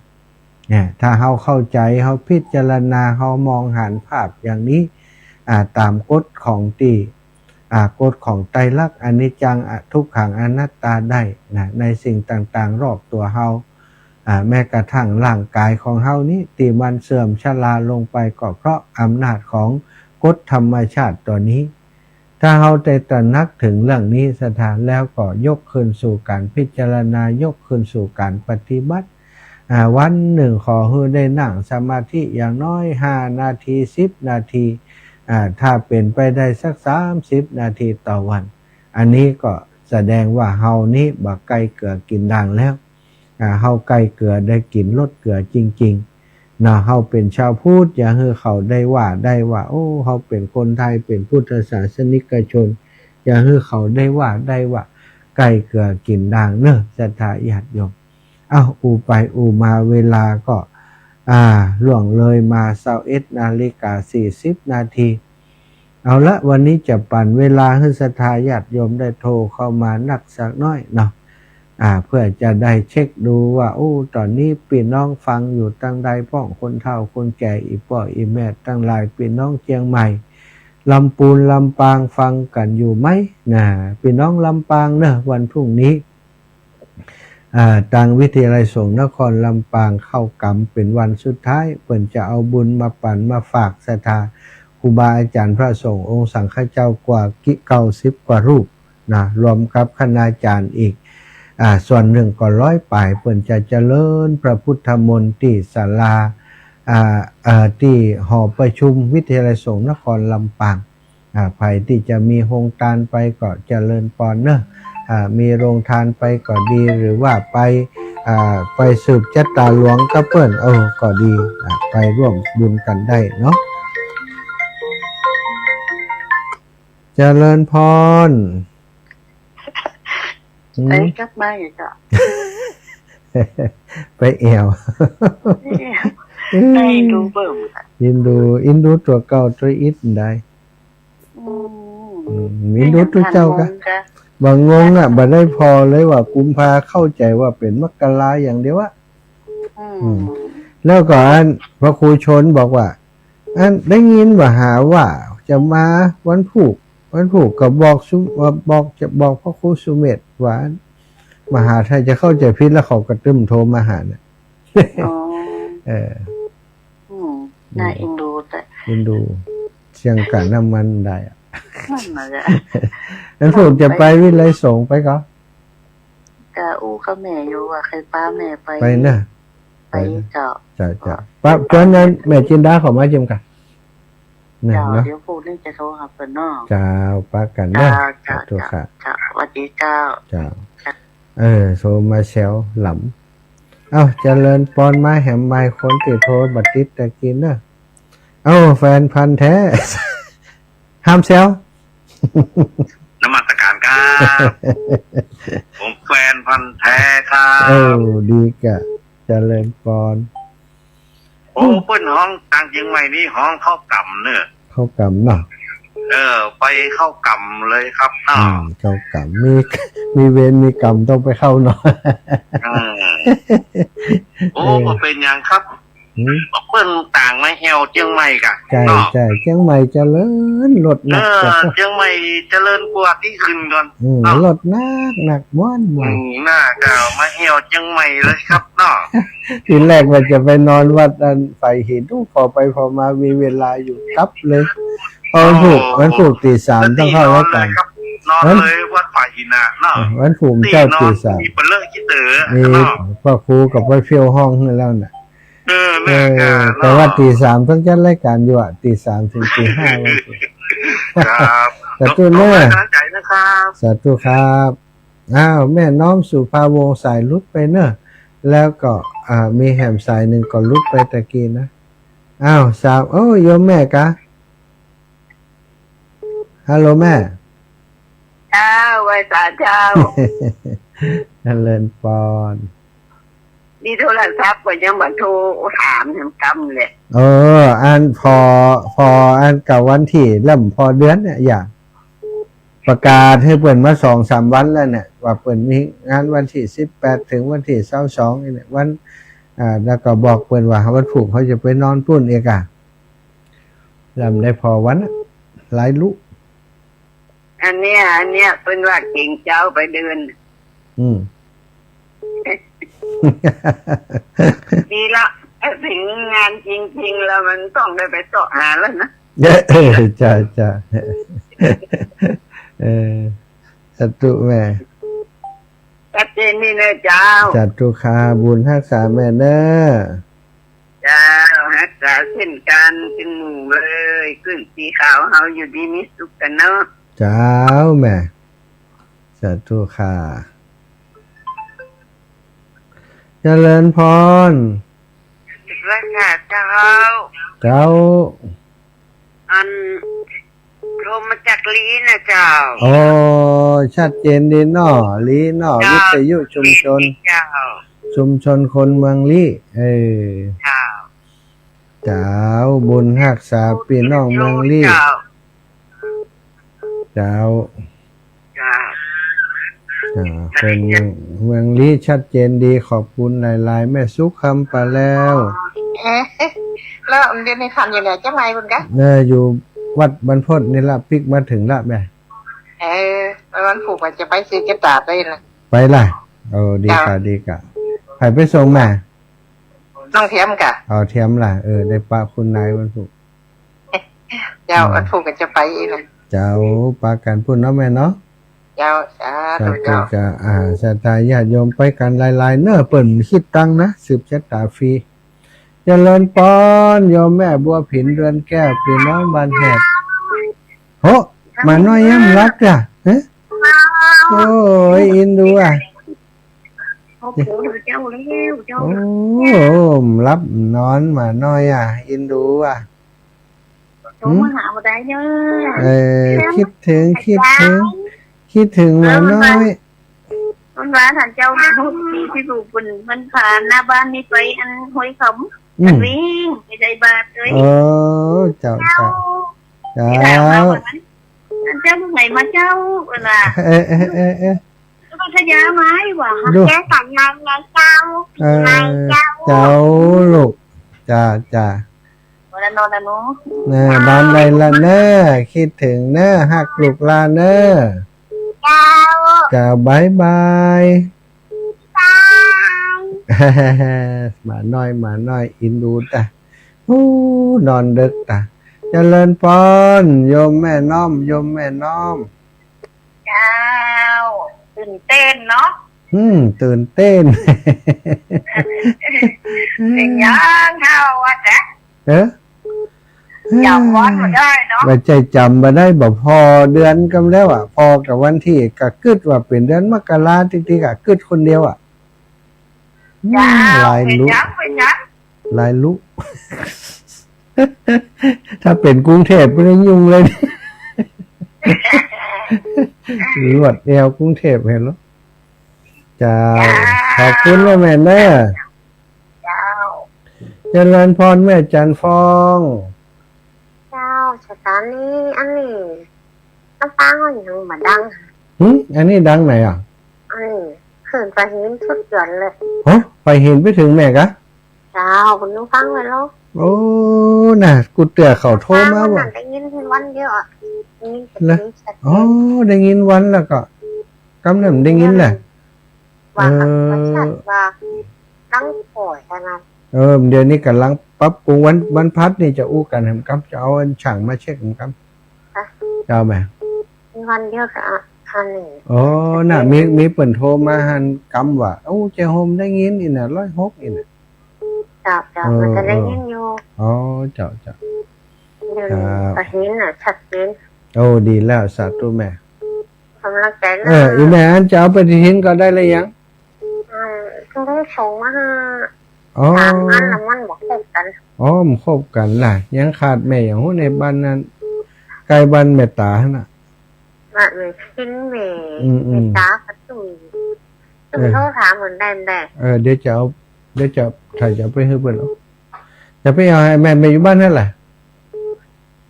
เนี่ย ถ้าเฮาเข้าใจ๋ เฮาพิจารณา เฮามองหันภาพอย่างนี้ อ่า ต๋ามกฎของตี้ อ่า กฎของไตรลักษณ์ อนิจจัง อ่ะ ทุกขัง อนัตตาได้นะ ในสิ่งต่างๆ รอบตั๋วเฮา อ่า แม้กระทั่งร่างก๋ายของเฮานี้ ตี้มันเสื่อมชราลงไป ก็เพราะอำนาจของกฎธรรมชาติตั๋วนี้ ถ้าเฮาได้ตระหนักเถิงเรื่องนี้ศรัทธา แล้วก็ยกคืนสู่ก๋านพิจารณา ยกคืนสู่ก๋านปฏิบัติ อ่า วันนึ่งขอหื้อได้นั่งสมาธิอย่างน้อยห้านาที สิบนาที อ่า ถ้าเป๋นไปได้สักสามสิบนาทีต่อวัน อันนี้ก็แสดงว่าเฮานี้บ่ใก้เกื้อกิ๋นด่างแล้ว อ่า เฮาใก้เกื้อได้กิ๋นรสเกื้อจริงๆ เนาะ เฮาเป๋นชาวพุทธ อย่าหื้อเขาได้ว่า ได้ว่า โอ้ เฮาเป๋นคนไทย เป๋นพุทธศาสนิกชน อย่าหื้อเขาได้ว่า ได้ว่า ใก้เกื้อกิ๋นด่างเน่อ ศรัทธาญาติโยม เอ้า อู้ไปอู้มาเวลาก็ อ่า ล่วงเลยมาซาวเอ็ดนาฬิกาสี่สิบนาที เอาละ วันนี้จะปั๋นเวลาหื้อศรัทธาญาติโยมได้โทรเข้ามานักสักน้อยเนาะ อ่า เพื่อจะได้เช็คดูว่า โอ้ ต๋อนนี้ปี้น้องฟังอยู่ตังใด ป้องคนเฒ่าคนแก่ อี่ป้ออี่แม่ตังหลาย ปี้น้องเจียงใหม่ ลำปูน ลำปาง ฟังกั๋นอยู่ไหมนะ ปี้น้องลำปางเน่อ วันพรุ่งนี้ อ่า ตางวิทยาลัยสงฆ์นครลำปางเข้ากรรมเป๋นวันสุดท้าย เปิ้นจะเอาบุญมาปั๋นมาฝากศรัทธาครูบาอาจ๋ารย์พระสงฆ์องค์สังฆเจ้ากว่ากิ เก้าสิบกว่ารูปนะ รวมกับคณาจ๋ารย์อีก อ่า ส่วนนึ่งก็ร้อยป๋าย เปิ้นจะเจริญพระพุทธมนต์ตี้ศาลา อ่า เอ่อ ตี้หอประชุมวิทยาลัยสงฆ์นครลำปาง อ่า ใผตี้จะมีโฮงตานไปก็เจริญปอนเนาะ อ่า มีโฮงตานไปก็ดี หรือว่าไป อ่า ไปสืบจะต๋าหลวงกับเปิ้น เออ ก็ดี อ่า ไปร่วมบุญกั๋นได้เนาะ เจริญปอน อืม ไปกับมาอีกอะ ไปแอ่ว ไปแอ่ว อืม ได้ดูเบิ่มอะ อินดู อินดูตั๋วเก่าตั๋วอิดได้ อืม อืม อินดูตั๋วเจ้าก่ะ บางงงอะ บ่ได้ผ่อเลยว่ากุมภาเข้าใจ๋ว่าเป๋นมกราอย่างเดียวอะ อืม อืม แล้วก็อันพระครูชนบอกว่า อันได้ยินว่าหาว่าจะมาวันพูก วันพูกก็บอกสุ บอก จะบอกพระครูสุเมธว่า มหาไทยจะเข้าใจ๋ผิด แล้วเขาก็ตึ้มโทรมาหาเนี่ย อ๋อ เออ อืม น่าเอ็นดูแต่ เอ็นดู เสียงกะน้ำมันได้อะ นั่นน่ะแหละ แล้วผมจะไปวิทยาลัยสงฆ์ไปก่อ กะอู้กับแม่อยู่ว่าใค่ปาแม่ไป ไปนะ ไป ไปนะ เจ้า เจ้า เจ้า ปะ จวนนั้นแม่จินดาเขามาเยี่ยมก่ะ นะ เจ้า เนาะ เดี๋ยวพูกนี้จะโทรหาเปิ้นเนาะ เจ้า ปะกั๋นนะ เจ้า เจ้า สาธุค่ะ เจ้า สวัสดีเจ้า เจ้า เออ โทรมาแซวหลำ เอ้า เจริญปอนมาแหมใหม่ คนตี้โทรบ่ติดตะกี้เนาะ เอ้า แฟนพันธุ์แท้ ห้ามแซว นมัสการครับ ผมแฟนพันธุ์แท้ครับ เออ ดีกะ เจริญปอน โอ้ เปิ้นฮ้องตางเจียงใหม่นี่ฮ้องเข้ากรรมเนอะ เข้ากรรมเนาะ เออ ไปเข้ากรรมเลยครับเนาะ อืม เข้ากรรม มี มีเวรมีกรรมต้องไปเข้าเนาะ อืม โอ้ เออ บ่เป๋นหยังครับ อืม เปิ้นต่างมาแอ่วเจียงใหม่ก่ะ ใจ้ เนาะ ใจ้ เจียงใหม่เจริญ รถหนัก เออ กว่า เจียงใหม่เจริญกว่าตี้อื่นก่อน อืม เนาะ รถหนักหนัก ม่วนม่วน อืม น่าจะมาแอ่วเจียงใหม่เลยครับเนาะ ทีแรกว่าจะไปนอนวัดอันไผ่หิน อู้ ผ่อไปผ่อมามีเวลาอยู่กลับเลย เพราะวันพูก โอ้ วันพูกตีสามต้องเข้ารายก๋าน นอนเลยวัดไผ่หินน่ะเนาะ เออ วันพูกเจ้าตีสาม มีเปิ้นเลิกขี้เต๋อ มี เนาะ พระครูกับพระเพี้ยวฮ้องหื้อแล้วน่ะ เออ เออ น่าจะ แต่ว่าตีสามต้องจัดรายก๋านอยู่อะ ตีสามถึงตีห้า ครับ สาธุเนอะ ขอบคุณกำลังใจนะครับ สาธุครับ อ้าว แม่น้อมสุภาวงศ์สายหลุดไปเนอะ แล้วก็ อ่า มีแหมสายนึ่งก็หลุดไปตะกี้นะ อ้าว สาว โอ้ โยมแม่กะ ฮัลโหลแม่ เจ้า ไหว้สาเจ้า เจริญปอน มีโทรศัพท์ก็ยังบ่โทรถามแหมกำเลย เออ อันผ่อ ผ่ออันกะวันตี้เริ่มผ่อเดือนเนี่ย อย่า ประกาศหื้อเปิ้นมาสองสามวันแล้วเนี่ย ว่าเปิ้นมีงานวันตี้สิบแปดถึงวันตี้ซาวสองนี่เนี่ย วัน อ่า แล้วก็บอกเปิ้นว่าวันพูกเขาจะไปนอนปู๊นเอกอะ ลำได้ผ่อวันอะ หลายลุ อันเนี้ย อันเนี้ย เปิ้นว่าเก๋งเจ้าไปเดิน อืม ดีละ ถ้าถึงงานจริงๆ แล้วมันต้องได้ไปเซาะหาแล้วนะ เออ ใจ้ ใจ้ เออ สาธุแม่ ชัดเจนนี่เนอะเจ้า สาธุค่ะ บุญฮักษาแม่เนอะ เจ้า ฮักษาเช่นกั๋น ตึงหมู่เลย ขึ้นสีขาวเฮาอยู่ดีมีสุขกั๋นเนาะ เจ้าแม่ สาธุค่ะ เจริญปอน สาธุค่ะเจ้า เจ้า อัน โทรมาจากลีนะเจ้า อ๋อ ชัดเจนดีเนาะ ลีเนาะ เจ้า วิทยุชุมชน เจ้า ชุมชนคนเมืองลี้ เออ เจ้า เจ้า บุญฮักษาปี้น้องเมืองลี้ เจ้า เจ้า เจ้า อ่า คนเมืองลี้ชัดเจนดี ขอบคุณหลายๆ แม่สุขคำปาแลว เอ๊ะ แล้วเดี๋ยวนี้ท่านอยู่ไหน เจียงใหม่ปุ้นกะ เออ อยู่วัดบรรพตนี่ละ ปิ๊กมาเถิงละแม่ เออ วันพูกว่าจะไปซื้อเก็บตาดได้ละ ไปละ เออ ดีก่ะ เจ้า ดีก่ะ ใผไปส่งแม่ น้องเทียมก่ะ เอาเทียมล่ะ เออ ได้ปะคุณนายวันศุกร์ เจ้า อืม วันพุธก็จะไปอีกนะ เจ้า ปะกั๋นปู๊นเนาะแม่เนาะ เจ้า สาธุ สาธุ เจ้า เจ้า อ่า ศรัทธาญาติโยมไปกั๋นหลายๆ เน่อ เปิ้นบ่คิดตังค์นะ สืบชะตาฟรี เจริญปอน โยมแม่บัวผิน เดือนแก้ว ปี้น้องบ้านแหบ โห หมาน้อยยังบ่หลับจ้ะ ฮะ โอ้ย อินดูอ่ะ โอ้โห เจ้าแล้ว เจ้า โอ้ หลับนอนหมาน้อยอ่ะ อินดูอ่ะ โทรมาหาบ่ได้เนาะ เออ คิดเถิง คิดเถิง คิดเถิงหมาน้อย มันว่า มันว่าท่านเจ้าที่ลูกเปิ้น มันผ่านหน้าบ้านนี่ไปอันห้วยคำ อืม มันวิ่งไปใส่บาตรเลย เออ เจ้า เจ้า เจ้า เจ้า ที่ถามมาวันนั้น ท่านเจ้าไหนมาเจ้า เวลา เออ เออ เออ เออ แล้วก็ขยะไม้หว่า ดู แก้สันในในเจ้า เออ ในเจ้า เจ้าลูก จ้า จ้า วันละนอนละเนาะ เน่อ บ้านใดละเน่อ คิดเถิงเน่อ ฮักลูกหลานเน่อ เจ้า เจ้า บ๊ายบาย บ๊ายบาย หมาน้อย หมาน้อย อินดูตะ โอ้ นอนดึกตะ เจริญปอน โยมแม่น้อม โยมแม่น้อม เจ้า ตื่นเต้นเนาะ อืม ตื่นเต้น เป๋นหยังเฮาว่าแต่ เออ จ๋ำวันบ่ได้เนาะ บ่ใจ้จ๋ำบ่ได้ บ่ผ่อเดือนกำแล้วอ่ะ ผ่อกับวันตี้ ก็กึ๊ดว่าเป๋นเดือนมกรา ติ๊กๆ อ่ะ กึ๊ดคนเดียวอ่ะ อืม เจ้า หลายลุ เป๋นหยัง เป๋นหยัง หลายลุ ถ้าเป๋นกรุงเทพฯ ก็ได้ยุ่งเลย ลวดแอวกรุงเทพฯ หันเนาะ เจ้า เจ้า ขอบคุณนะแม่เน่อ เจ้า เจริญปอนแม่จันทร์ฟอง เจ้า สถานีอันนี้ ลำปางก็ยังบ่ดัง หึ อันนี้ดังไหนอ่ะ อันนี้ ขึ้นไปหินสุดยอดเลย ฮะ ไปหินไปเถิงแม่กะ เจ้า คุณลุงฟังไว้แล้ว โอ้ น่ะ กูเตื้อเขาโทรมาว่า วันนั้นได้ยินวันเดียวอะ ได้ยิน ละ ชัดเจน อ๋อ ได้ยินวันแล้วก็ กำนั้นได้ยินแหละ ว่า เออ ว่าชัดว่า ตั้งป่วยขนาด เออ เดี๋ยวนี้ก่ำลังปรับปรุง วัน วันพฤหัสนี่จะอู้กั๋นแหมกำ จะเอาอันช่างมาเช็คแหมกำ ฮะ เจ้าแม่ วันเดียวกับอันนี้ อ๋อ น่ะ มี มีเปิ้นโทรมาหันกำว่า โอ้ เจ๊โฮมได้ยินอี้น่ะ ร้อยหกอี้น่ะ เจ้า เจ้า เออ มันก็ได้ยินอยู่ เออ อ๋อ เจ้า เจ้า เดี๋ยวนี้ ครับ ก็เห็นน่ะ ชัดเจน โอ้ ดีแล้ว สาธุแม่ กำลังใจนะ เออ อีแม่อันจะเอาปฏิทินก็ได้หรือยัง อืม เพิ่งส่งมาให้ อ๋อ สามอันแล้วมันบ่ครบกั๋น อ๋อ บ่ครบกั๋นล่ะ ยังขาดแม่หยังฮู้ในบ้านนั้น ใก้บ้านแม่ต๋าหั้นน่ะ ว่าแม่พิน แม่ อืม อืม แม่ต๋าก็ต้อง ต้อง เออ โทรถามเปิ้นได้ ได้ เออ เดี๋ยวจะเอา เดี๋ยวจะ ถ้าจะไปหื้อเปิ้นเอา จะไปเอาให้แม่ แม่อยู่บ้านหั้นแหละ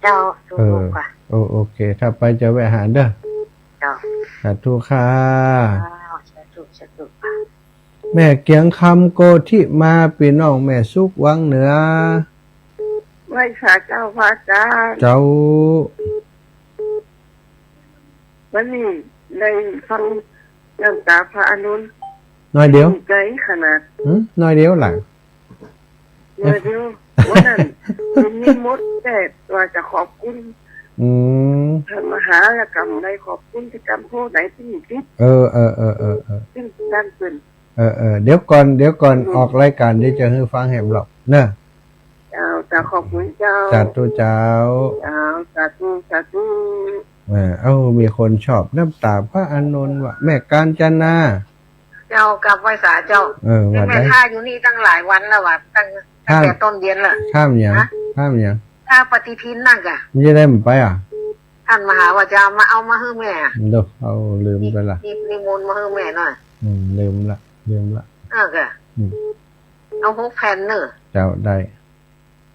เจ้า เออ ถูกกว่า โอ โอเค ถ้าไปจะแวะหาเด้อ เจ้า สาธุค่ะ เจ้า สาธุ สาธุค่ะ แม่เกียงคำโกธิมา ปี้น้องแม่สุขวังเหนือ ไหว้สาเจ้าพระอาจารย์ เจ้า วันนี้ได้ฟังน้ำต๋าพระอานนท์ หน้อยเดียว ดีใจ๋ขนาด หึ หน้อยเดียวล่ะ หน้อยเดียว วันนั้นเปิ้นนิมนต์แต่ว่าจะขอบคุณ อืม พระมหา แล้วก็ได้ขอบคุณที่กำโพธิ์ไหนที่ติด เออ เออ ซึ่งท่านเปิ้น เออ เออ เดี๋ยวก่อน เดี๋ยวก่อน อืม ออกรายการเดี๋ยวจะหื้อฟังแหมรอบเนาะ เจ้า เจ้า ขอบคุณเจ้า สาธุเจ้า เจ้า สาธุ สาธุ เออ เอ้า มีคนชอบน้ำต๋าพระอานนท์ว่ะ แม่กาญจนา เจ้า กราบไหว้สาเจ้า เออ นี่ ว่า แม่ ได้ ท่าอยู่นี่ตั้งหลายวันแล้วว่ะ ตั้ง ตั้งแต่ต้นเดือนละ ท่าหยัง ฮะ ท่าหยัง ท่าปฏิทินนั่นกะ มันจะได้บ่ไปอ่ะ ท่านมหาว่าจะเอามา เอามาหื้อแม่อะ เดี๋ยว เอาลืมไปละ นิ นิมนต์มาหื้อแม่หน่อย อืม ลืมละ ลืมละ เออกะ อืม เอาหกแผ่นเน่อ เจ้า ได้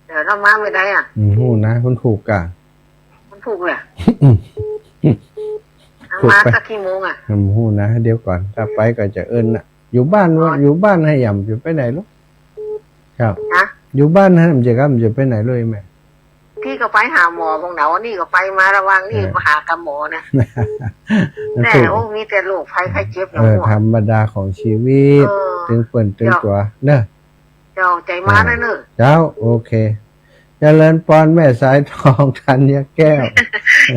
เดี๋ยวเอามาไม่ได้อ่ะ อืม ฮู้นะ คนถูกกะ คนถูกเลยอะ อืม เอามา ถูกไป สักกี่โมงอ่ะ อืม ฮู้นะ เดี๋ยวก่อน ถ้าไปก็จะเอิ้นน่ะ อยู่บ้านวะ อ๋อ อยู่บ้านหั้น บ่ไปไหนลูก ครับ ฮะ อยู่บ้านหั้น บ่จะ บ่จะไปไหนเลยแม่ นี่ก็ไปหาหมอบ่าเนาะ นี่ก็ไปมาระหว่างนี่ เออ มาหากับหมอนะ มัน แน่ ถูก โอ้ มีแต่โรคภัยไข้เจ็บนะ เออ หมอ ธรรมดาของชีวิต เออ ตึงเปิ้นตึงตั๋วเนาะ เจ้า ใจ๋มานะเนาะ เจ้า โอเค เจริญปอนแม่สายทองธัญแก้ว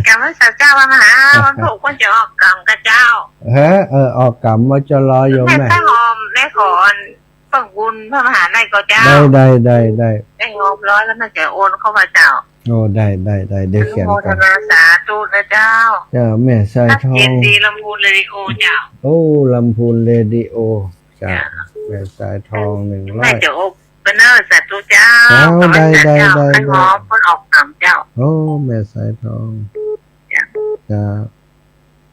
กราบนมัสการเจ้า พระมหา วันพูกเปิ้นจะออกก๋ำก่อเจ้า เฮ้อ เออ ออกก๋ำ มจร โยมแม่ แม่ แม่หอม แม่ขออัน เปิ้งบุญพระมหาได้ก่อเจ้า ได้ ได้ ได้ ได้ แม่หอมร้อยแล้วน่าจะโอนเข้ามาเจ้า โอ้ ได้ ได้ ได้ เดี๋ยวเขียนก่อน อนุโมทนาสาธุนะเจ้า เจ้า แม่สายทอง เจ็ดดีลำพูนเรดิโอเจ้า โอ้ ลำพูนเรดิโอ เจ้า เจ้า แม่สายทองหนึ่งร้อย แม่จะอบกันเนอะ สาธุเจ้า เจ้า ได้ ได้ ได้ แม่หอมเปิ้นออกก๋ำเจ้า โอ้ แม่สายทอง เจ้า เจ้า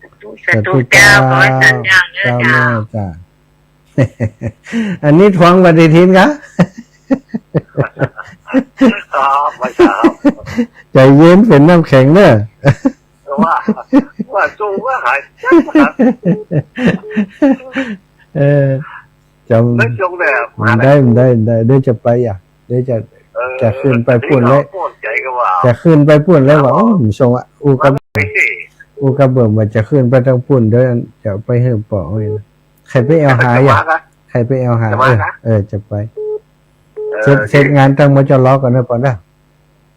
สาธุ สาธุ สาธุเจ้า เจ้า ขอให้สัญญาเนอะ เจ้า เจ้า แม่เจ้า อันนี้ทวงปฏิทินกะ ครับ ไม่ทราบ ใจ๋เย็นเป๋นน้ำแข็งเนอะ แต่ว่า ว่าสู้ว่าหาย เออ จำ ไม่จงแบบ ได้ ได้ ได้ เดี๋ยวจะไปอ่ะ เดี๋ยวจะ เออ จะขึ้นไปปู๊นเลย เออ ใจ๋ก็ว่า จะขึ้นไปปู๊นเลยว่า โอ้ ส่งอ่ะ อู้กับ ไม่สิ อู้กับเบิ่มว่าจะขึ้นไปตางปู๊น เดี๋ยวจะไปหื้อปอนี่นะ ใผไปแอ่วหาอ่ะ จะมานะ ใผไปแอ่วหา จะมานะ เออ เออ จะไป เออ เสร็จ เสร็จงานตาง มจร ก่อนเนอะปอนเนอะ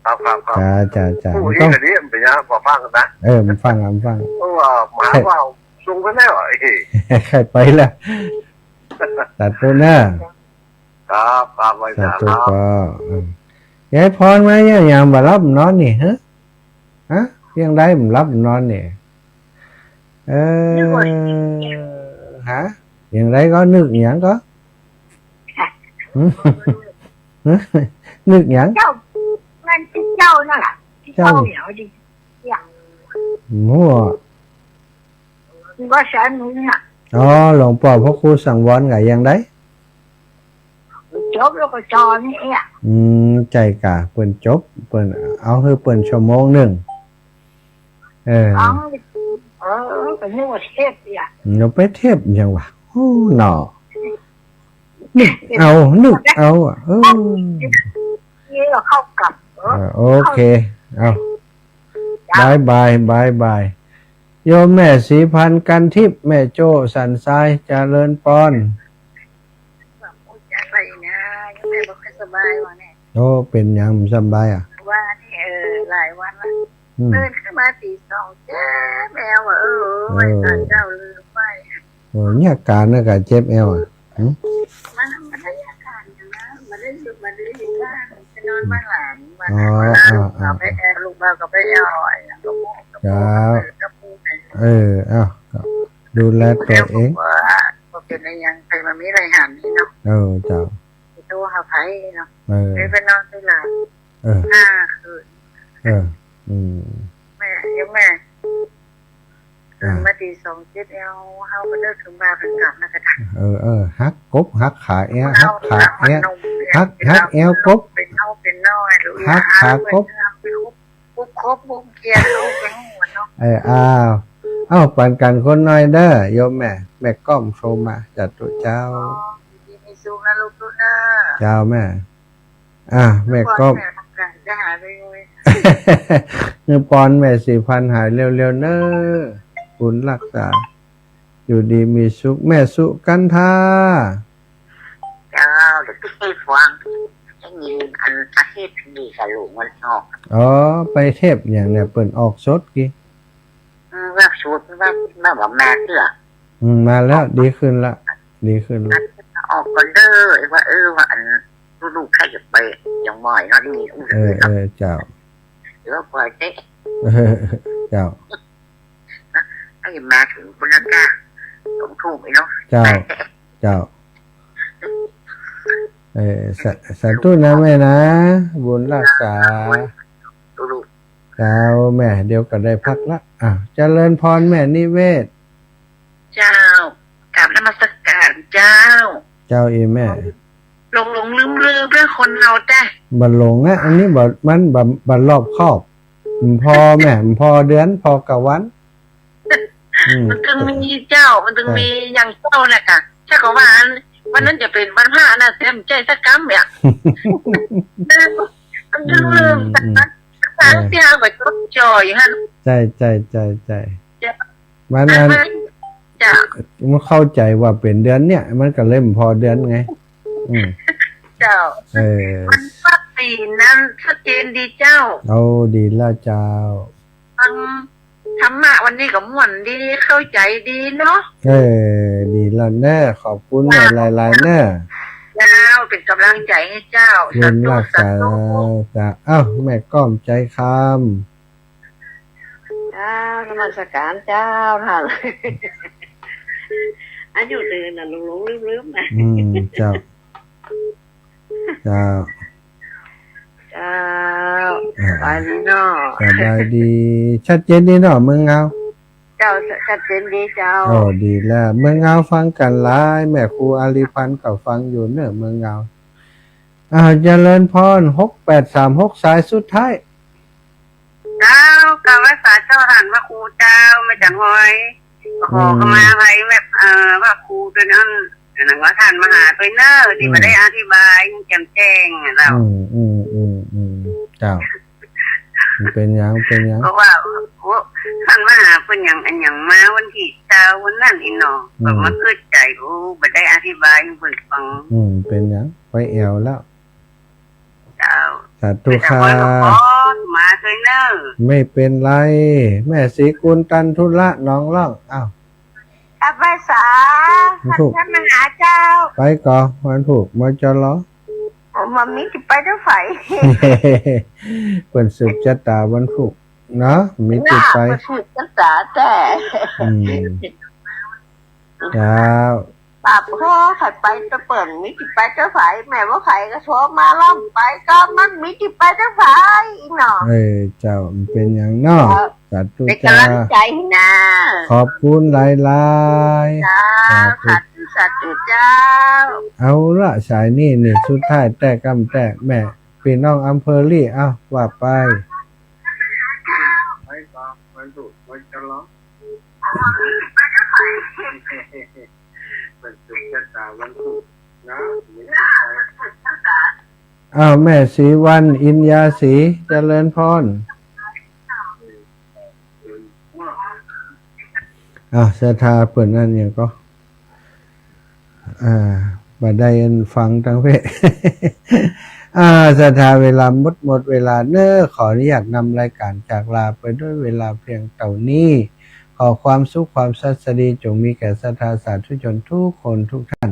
ครับ ครับ ครับ จ้า จ้า จ้า ผู้ ต้อง นี้ก็ดี มันเป๋นยัง ปอฟังนะ เออ มันฟัง มันฟัง เพราะว่าหมา ใผ ว่าส่งกันแล้ว ไอ้ ใผไปแล้ว สาธุเนอะ ครับ ครับ ไหว้ สาธุ สาธุ ครับ ก็ อืม ยายพรมายัง ยังบ่หลับนอนนี่ ฮะ ฮะ ยังได้บ่หลับนอนนี่ เออ นึกว่า ฮะ ยังได้ก็นึกหยังก็ นึกหยัง เจ้า มันเป็นเจ้านั่นแหละ ที่ เจ้า เจ้าเหนียวดี อย่าง มั่ว ว่าแสนหนึ่งน่ะ อ๋อ หลวงป้อพระครูสังวรก็ยังได้ จบแล้วก็จอนี่อ่ะ อืม ใจ้ก่ะ เปิ้นจบ เปิ้น เอาหื้อเปิ้นชั่วโมงนึ่ง เออ อ๋อ เออ ก็นึกว่าเทพอีกอ่ะ เฮาไปเทพหยังวะ โอ้ เนาะ นึกเอา นึกเอาอ่ะ เออ นี่ก็เข้ากับ เออ เออ โอเค เอา จ้า บ๊ายบาย บ๊ายบาย โยมแม่ศรีพันธ์ กันทิพย์ แม่โจ้ สันทราย เจริญปอน อะไรนะ ยังแม่บ่ค่อยสบายว่ะเนี่ย โอ้ เป๋นหยังบ่สบายอ่ะ ว่านี่ เออ หลายวันละ อืม ตื่นขึ้นมาตีสอง เจ็บแอวอ่ะ เออ เออ ไหว้ศาลเจ้าลืมไหว้ เออ มีอาก๋านนะ ก๋านเจ็บแอวอ่ะ หึ มัน มันได้อาก๋านอยู่นะ มันได้อยู่ มันได้อยู่บ้าน ไปนอนบ้านหลาน บ้านหลาน อ๋อ อ่า อ่า ไปแอว ลูกบ่าวก็ไปแอว ไอ้หยังก็บอก ครับ กับปู่ไง เออ เอ้า ก็ดูแลตั๋วเอง ว่าบ่เป๋นอะหยัง ใผมันมีหลายหันนี่เนาะ เออ เจ้า สิโทรหาใผเนาะ เออ เลยไปนอนที่หลาน เออ ห้าคืน เออ อืม แม่ ยังแม่ อ่า ตื่นมาตีสอง เจ็บแอว เฮาก็นึกเถิงบ่าวเถิงกลับนะกะ เออ เออ หักกบ หักขาแอว หักขาแอว หัก หักแอวกบ เป๋นเฮาเป๋นน้อย หักขากบ เป๋นเฮาเป๋นกบ กบ กบ กบเกียร์ เฮาเป๋นหัวเนาะ เออ อ้าว เอ้า ปันกั๋นคนหน่อยเด้อ โยมแม่ แม่ก้อมโทรมา สาธุเจ้า อ๋อ ยินดีมีสุขนะลูกๆ เด้อ เจ้าแม่ อ่ะ แม่ก็ แม่ทำการจะหายไปเลย เงินปอนแม่ศรีพันธ์หายเร็วๆ เน้อ บุญรักษา อยู่ดีมีสุข แม่สุกันธา เจ้า เดี๋ยวพี่ฟัง ได้ยินอันอาทิตย์ดีกับหลวงวันออก อ๋อ ไปเทพอย่างเนี่ย เปิ้นออกสดกี้ อืม ว่าสด ว่า ว่าบ่มาเตื้อ อืม มาแล้ว ดีขึ้นละ ดีขึ้นละ ออกก่อนเด้อ ไอ้ว่า เออ ว่าอัน ลูกๆ ใครจะไป ยังบ่อยเนาะ นี่ เออ เออ เจ้า เดี๋ยวปล่อยเต๊ะ เออ เจ้า ให้มาถึงพุนละกา สองทุ่มไอ้เนาะ เจ้า เจ้า เออ สา สาธุนะแม่นะ บุญรักษา ลูก เจ้าแม่ เดี๋ยวก็ได้พักละ อ่ะ เจริญพรแม่นิเวศ เจ้า กราบนมัสการเจ้า เจ้าอีแม่ หลงๆ ลืมๆ เรื่องคนเฮาแต๊ บ่หลงอะ อันนี้บ่ มันบ่ บ่รอบคอบ บ่ผ่อแม่ บ่ผ่อเดือน ผ่อกะวัน อืม มันจึงมีเจ้า มันจึงมีอย่างเจ้าน่ะกะ เจ้าก็ว่าอัน วันนั้นจะเป๋นวันพระนะ แต่บ่ใจ้สักกำเนี่ย มันจึงลืม อืม อืม สัก เออ เสียงก็จดจ่ออยู่หั่น ใจ้ ใจ้ ใจ้ ใจ้ เจ้า มัน อัน อัน มัน เจ้า มันเข้าใจ๋ว่าเป๋นเดือนเนี่ย มันก็เลยบ่พอเดือนไง อืม เจ้า เออ มันปรับเป๋นนั้นชัดเจนดีเจ้า โอ้ ดีแล้วเจ้า ฟังธรรมะวันนี้ก็ม่วนดี เข้าใจ๋ดีเนาะ เออ ดีแล้วเน้อ ขอบคุณแม่หลายๆ เน้อ เจ้า เป๋นก๋ำลังใจ๋หื้อเจ้า บุญรักษา สาธุ สาธุ เจ้า อ้าว แม่ก้อมใจ๋คำ เจ้า นมัสการเจ้าต้าน อายุเต้าใดน่ะ หลงๆ ลืมๆ อืม เจ้า เจ้า เจ้า อ่า สบายดีเนาะ สบายดี ชัดเจนดีเนาะ เมืองเงา เจ้า ชัดเจนดีเจ้า โอ้ ดีแล้ว เมืองเงาฟังกั๋นหลาย แม่ครูอาลีพันธ์ก็ฟังอยู่เน้อ เมืองเงา อ้าว เจริญพร หกแปดสามหก สายสุดท้าย เจ้า กราบไหว้สาเจ้าต้านพระครูเจ้า แม่จันหอย ขอขมาอภัยแบบ เอ่อ พระครูตวยนั้น อันนั้นว่าต้านมหาตวยเน้อ ตี้บ่ได้อธิบายแจ่มแจ้งอะเจ้า อืม อืม อืม อืม เจ้า มันเป๋นหยัง เป๋นหยัง เพราะว่า โอ้ ต้านมหาเปิ้นหยัง อันหยังมาวันตี้เจ้าวันนั้นนี่เนาะ อืม ก็มาอึดใจ๋ โอ้ บ่ได้อธิบายหื้อเปิ้นฟัง อืม เป๋นหยัง ไปแอ่วแล้ว เจ้า สาธุค่ะ เจ้า ขอหลวงพ่อมาตวยเน้อ ไม่เป็นไร แม่ศรีกุลตันธุระหนองล่อง อ้าว กราบไหว้สา วันพุธ ต้านมหาเจ้า ไปก่อ วันพุธ มจล. โอ้ บ่มีตี้ไปเตื้อใผ เปิ้นสืบจะต๋าวันพุธเนาะ มีตี้ไป เปิ้นสืบจะต๋าแต๊ อืม เจ้า ปรับพ่อใผไปตะเปิ้น มีตี้ไปเตื้อใผ แม่ว่าใผก็โทรมาล้อมไปก็มันมีตี้ไปเตื้อใผอีกเนาะ เออ เจ้า มันเป๋นหยังเนาะ เจ้า สาธุ เป๋นก๋ำลังใจ๋หื้อเน้อ ขอบคุณหลายๆ เจ้า สาธุ สาธุ สาธุเจ้า เอาละ สายนี้นี่สุดท้ายแต๊ก้ำแต๊ แม่ ปี้น้องอำเภอลี่ เอ้า ว่าไป ไปก่อ วันพุธ มจล. อ้าว แม่ศรีวรรณ อินยาศรี เจริญพร อ้าว ศรัทธาเปิ้นอันหยังก่อ อ่า บ่ได้ฟังตังเป๊ะ อ่า ศรัทธา เวลาหมด หมดเวลาเน้อ ขออนุญาตนำรายการจากลาไปด้วยเวลาเพียงเต้านี้ ขอความสุขความศัสดีจงมีแก่ศรัทธาสาธุชนทุกคนทุกท่าน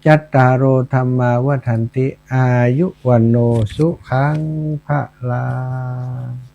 จัตตาโร ธัมมา วัฑฒันติ อายุ วัณโณ สุขัง พลัง